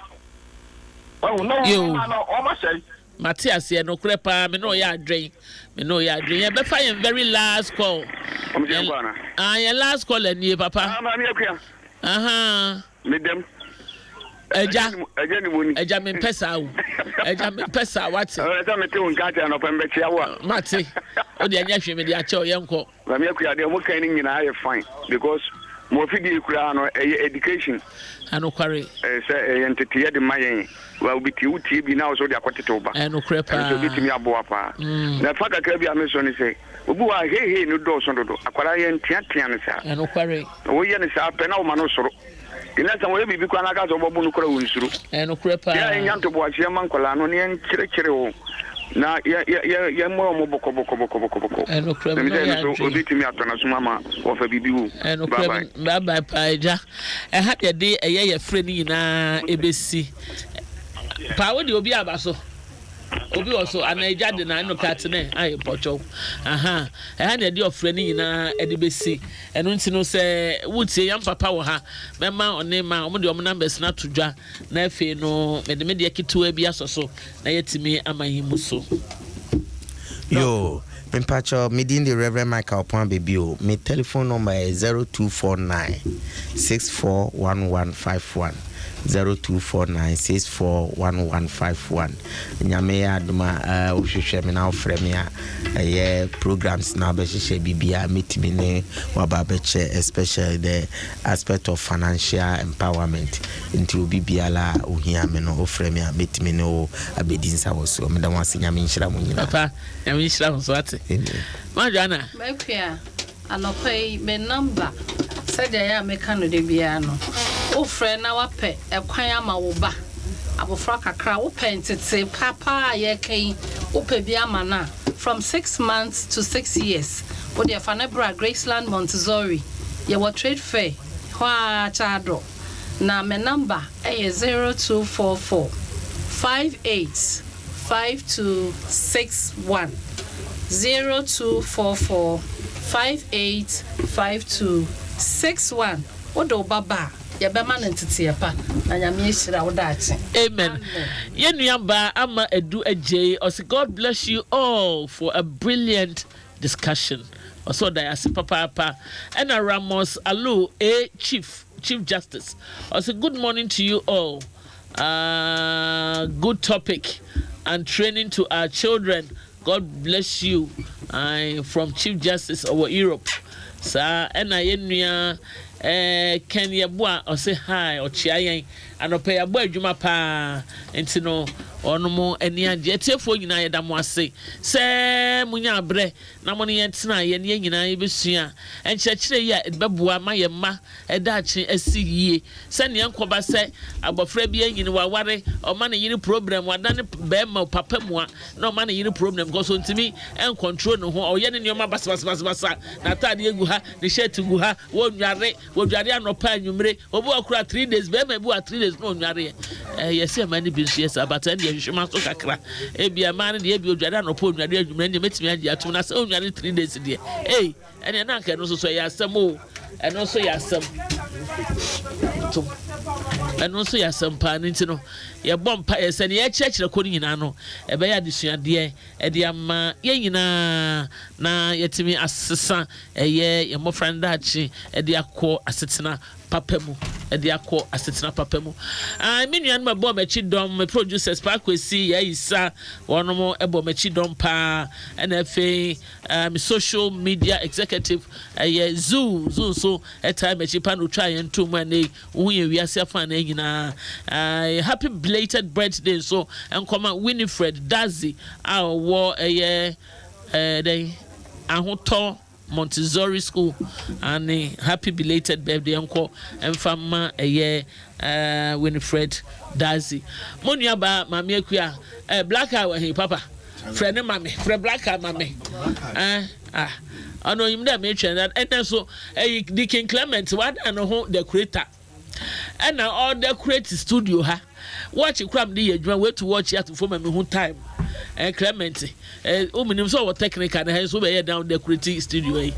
Wahu, na Yo. wɔn mma no wɔn asɛe. Mate aseɛ nokorɛ paa me ne ɔyɛ adwen me ne ɔyɛ adwen yɛ bɛfa yɛn very last call. Ɔmo sɛ yɛn kɔ ana? Ah yɛn last call nie papa. Ah maame akua. Ahaa. Me dɛm. Agya, Agya ni mu ni. Agya mempɛ saa o. Agya mempɛ saa wate. Ɛwɔ sɛ mete wo nka akyɛ anɔpa mbɛkyia wo a. Mate. O deɛ nyɛ hwee mede akyɛ o yɛnkɔ. Maame Akua deɛ ɔmo kan no nyinaa yɛ fine because mo afidie koraa no ɛyɛ education. Anokware. Ɛyɛ sɛ ɛyɛ nteteyɛ de ma yɛn. Wa obi tie wo tie bi na ɔsɛ ɔde akɔtete wo ba. Ɛnokorɛ paa. Ɛno nso ebetumi aboa paa. Na fa kakra bi a mesɔ ne sɛ obi wɔ a heihei no dɔɔso dodo. Akwadaa yɛn teatea no saa. Ɛnokware. Na woyɛ no saa pɛ na woma no soro. Nti na sɛ wɔyɛ biribi koraa na aka sɛ wobɛbo no koraa wɔnsuro. Ɛyɛ nokorɛ paa. Yɛ a yɛnya ntoboaseɛ ma nkwadaa no na yɛnkyerɛkyerɛ wɔn na yɛ yɛ yɛ yɛmmɔ wɔn bɔkɔbɔkɔbɔkɔbɔkɔ. Ɛyɛ nokorɛ Menim me sɛ ne ɛno ɔyɛ nso adwene. obi tumi atɔ n'asom ama wɔfa biribi wom. Ɛyɛ Bye nokorɛ bye. me bye bye paa agya. Ɛha deɛ de ɛyɛ yɛ frɛ no nyinaa ɛbɛsi. Paa wo deɛ obi aba so. Obi wɔ so anaa agya de na ɛno ka tene ayɛ mpɔkyɛw. Aha ɛha na ɛde ɔfrɛ no nyinaa ɛde bɛsi. Ɛno nti no sɛ wotie yɛn papa wɔ ha mɛma ɔne ma wɔn de wɔn numbers no ato dwa na afei no mede me deɛ ketewa bi asɔ so na yɛatumi ama yɛn mu so. Yoo, mepakyɛw, me din de Rev. Michael Opon Abebio, me telephone number yɛ 0249 641151, 0249 641151. Nyame yɛ adom a, wohwehwɛ me na wofrɛ me a, ɛyɛ programs na wobɛhyehyɛ biribiara mɛtumi ne waba abɛkyɛ especially the aspect of financial empowerment nti obi biara a ohia me no wofrɛ me a mɛtumi ne wo abɛdi nsa wɔ so. Meda mo ase Nyame nhyira mo nyinaa. Papa Nyame nhyira wo nso wate. Ma Joanna. Makua, anɔpa yi me number sɛdeɛ ɛyɛ a meka no da biara no, wofrɛ na woapɛ ɛkwan ama wo ba, abɔfra kakra, wopɛ ntetee pa paa a yɛreka yi, wopɛ bi ama no a, from 6 months to 6 years, wo deɛ fa no bra Graceland Montessori, yɛwɔ Trade Fair hɔ ara Kyaadɔ, na me number yɛ 0244 58 5261, 0244 58 5261. Wode wo ba ba a, yɛbɛma no nteteɛ pa, na Nyame ahyira wo daakye. Amen. Yɛn nua baa Ama Adu Adjei ɔse God bless you all for a brilliant discussion. Ɔse ɔda yɛn ase papaapa. Ɛna Ramos Alou A Chief Chief Justice ɔse good morning to you all. Aah good topic and training to our children God bless you ae from chief justice ɔwɔ Europe saa ɛna yɛn nua eh, Ken Yeboah ɔse hi ɔkyea yɛn anɔpɛ yɛabɔ adwuma paa nti no wɔn ani agye atiefoɔ nyinaa yɛda mo ase sɛ monya abrɛ na mo ne yɛn tena yɛn yɛn nyinaa yɛbɛsua nkyerɛkyerɛ yi a ɛbɛboa ma yɛn mma daakye asi yie. Sɛnea ɛnkɔba sɛ abɔfra bi anyin, waware, ɔma ne yere problem, wadane barima papa mua na ɔma ne yere problem because ontumi ncontrol ne ho, ɔyɛ ne nneɛma basabasabasa, n'ataadeɛ gu ha, ne shirt gu ha, wɔnnware, wɔdware anɔpa anwummere, obi wɔ koraa 3 days, barima bi wɔ 3 days na ɔnnwareɛ. Eh, yɛsɛ mmaa no bi nso yɛ saa, but ɛndeɛ hwehwɛ ma so kakra. Ebia mmaa no deɛ ebi odware anɔpa onnware anwummere, ɛndeɛ mɛtumi agye atom na sɛ onnware 3 days deɛ, ei, Ɛneɛ na anka ɛno nso so ɛyɛ asɛm o, ɛno nso yɛ asɛm. Tom. Ɛno nso yɛ asɛm paa no nti no yɛbɔ mpaeɛ sɛ nea yɛkyerɛkyerɛ kɔ no nyinaa no ɛbɛyɛ adesuadeɛ ɛde ama yɛn nyinaa na yɛatumi asesa ɛyɛ yɛn mmɔfra no daakye ɛde akɔ asetena papa mu ɛde akɔ asetena papa mu. Ah, me nuanom ɛbɔ m'akyi dɔm, me producers Paa Kwesi, Yaisa, wɔnom ɛbɔ m'akyi dɔm paa, ɛna afei eh, me social media executive ɛyɛ Zoo, Zoo nso ɛtaa m'akyi pa na otwa yɛn to mu ɛnɛ yi, wohu yɛn wiase afa na nyinaa. Eh, happy belated birthday nso nkɔma Winifred Dazi a ɔwɔ ɛyɛ eh, dɛn ahotɔ Montessori school ane happy belated birthday nkɔ mfa mma ɛyɛ eh, Winifred Dazi. Mo nua baa Maame Akua eh, black eye wɔ he papa? Frɛ ne ma me, frɛ black eye ma me. Eh, ah, ɔno onyim dɛ metwɛn na ɛnɛ so ɛyi Deacon Clement wadan ne ho decorator. Ɛna ɔdecorate studio ha. Watch kora mede yɛ adwuma wetu watch ato fam ma mehu time. Eh, Clement, eh, wo menim sɛ ɔwɔ technical na ha nso wobɛyɛ dan decorate studio yi.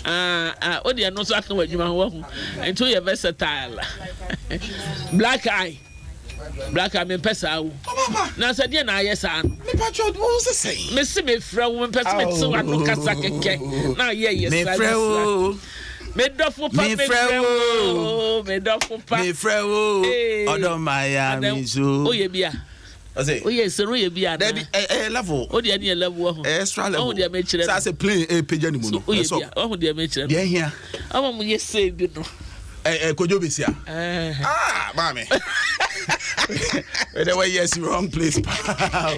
Ah, ah, wo deɛ no nso aka w'adwuma ho wahu. Nti woyɛ versatile. Black eye. Black eye mempɛ saa o. Na sɛ deɛ na ayɛ saa no. Mepatwɔ wo sɛ sɛn. Mese mefrɛ wo mempɛ sɛ mete w'ano kasa kɛkɛ na ayɛ yɛ saa. Mefrɛ wo. Me dɔfo pa mefrɛ wo. Me dɔfo pa. Mefrɛ wo. Ɔdɔ ma ya mi so. Woyɛ bi a. Woyɛ sɛ woyɛ bi a. Dabi ɛyɛ level. O deɛ ne yɛ level ɔho. Ɛyɛ extra level. Ɔho deɛ mekyerɛ no. Sɛ asɛ plane ɛpagya ne mu no. Woyɛ bi a ɔho deɛ mekyerɛ no. Deɛ hia. Ɔmo mo yɛ sɛ bi no. Ɛ Kojo Besia. Ah, maame. Wẹ́dẹ̀ wẹ́ yes wrong place paa.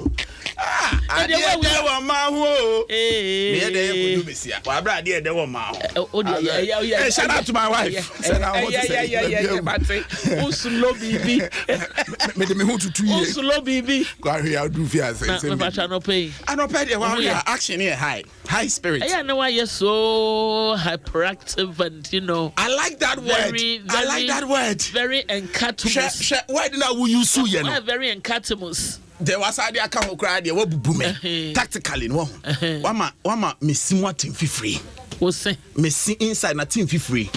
Ah, adeɛ dɛ wɔ maa ho o. Mi yɛ dɛ yɛ Kojo Besia. Wà á bẹ̀rẹ̀ adeɛ dɛ wɔ maa ho. O de yɛ yɛ yɛ. Hey, shout out to my wife. Sɛ na ɔwɔ ti sɛ yɛ yɛ yɛ bate. O slow biribi. Mi de mi ho tutu yie. O slow biribi. Kɔ ahwɛ yɛ adu fi ase. Na mepa twa anɔpɛ yi. Anɔpɛ deɛ wà á action yɛ high. High spirit. Ɛyɛ na wayɛ so hyperactive and you know. I like that word. Very, very, I like that word. Very encatomus. Hwɛ hwɛ word na wo use yɛ no. Why very encatomus. Deɛ wasa de aka ho koraa deɛ wabubu me tactically no wahu. Wama wama mesi mu atem fifiri. Wose. Mesi inside na tem fifiri.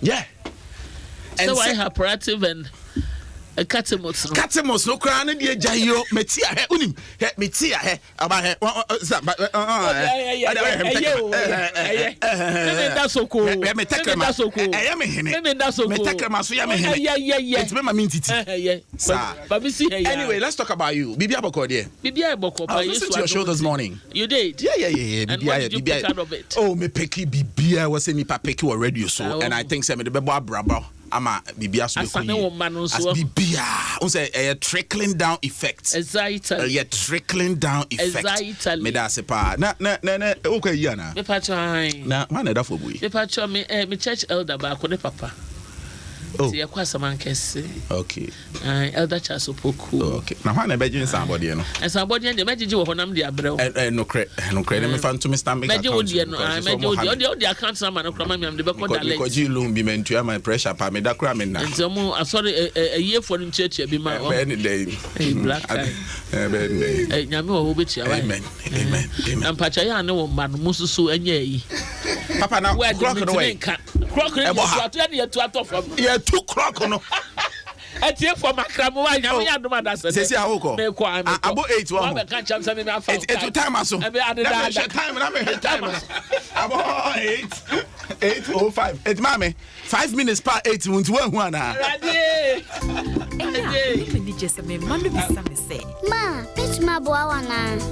Yeah. So why hyperactive and encatomus no. Catamus no koraa ne deɛ gya yi o meti ahɛ unim hɛ meti ahɛ. Ɔba hɛ sa ba ɛyɛ o ɛyɛ mímí da soko hɛ mi tɛkrɛma ɛyɛ mi hene mi tɛkrɛma so yɛ mi hene ɛyɛ eti mi ma mi ntiti saa babi si hɛ ya anyway let's talk about you bibi abɔkɔ deɛ bibi ayɛ bɔkɔ pa yesu I was listening to your show this morning you did yeah yeah yeah yeah and what did you pick out of it oh me picki bibi a wɔsɛ nipa picki wɔ radio so and I think sɛ me de bɛbɔ abrabɔ ama biribi aso bɛkɔ yie. Asane wo mma no nso. As biribiara n sɛ ɛyɛ trickling down effect. Exactly. Ɛyɛ trickling down effect. Exactly. Meda ase paa na na na na wokɔ ayi anaa? Mepa kyɛ ahan. Na hwan na ɛda fam yi? Mepa kyɛ me eh, me church elder baako ne papa. Oh. Ti yɛkɔ Asamankɛse. Okay. Aye, Elder Charles Opoku. Oh, okay. Na hwan na ɛbɛgye nsanbɔdeɛ no? Nsanbɔdeɛ deɛ mɛgyegye wɔ hɔ nam de abrɛ wo. Ɛ ɛ nokorɛ nokorɛ ne mefa nto me stanbic account. Mɛgye wo deɛ no, aye, mɛgye wo deɛ. Ɔdeɛ wode account number no koraa ma me a mede bɛkɔ direct. Mekɔgye loan bi mantua my pressure pa meda koraa menna. Nti ɔmo asɔre ɛ ayiefoɔ no ntuatua bi ma. Ɛbɛyɛ ne dɛn? Ɛy black tie. Ɛbɛyɛ ne dɛn? Ɛ nyame wɔ hɔ wobɛtua wae. Amen amen amen. Na mpakyɛ yɛ a ne wo mma no mo nso so ɛnyɛ ayi. Papa na clock no wɛ. Clock no yɛtu ato yɛde yɛtu atɔ fam. Yɛtu clock no. Atiefo makra mo wa nyame yɛ adom adasɛ dɛ. Sɛsi a wokɔ. Mekɔ a mekɔ. Abo 8 wɔ ho. Wabɛka kyɛm sɛ meme afa. Etu time aso. Ɛbɛ ade Na daada. mehwɛ time na mehwɛ time no. Abo 8 8:05. Eti maame 5 minutes pa 8 mu nti woahu anaa? Awurade. Ɛyɛ a, ɛyɛ m'anigye sɛ me mma no bisa me sɛ. Ma, mɛtumi aboa wo anaa?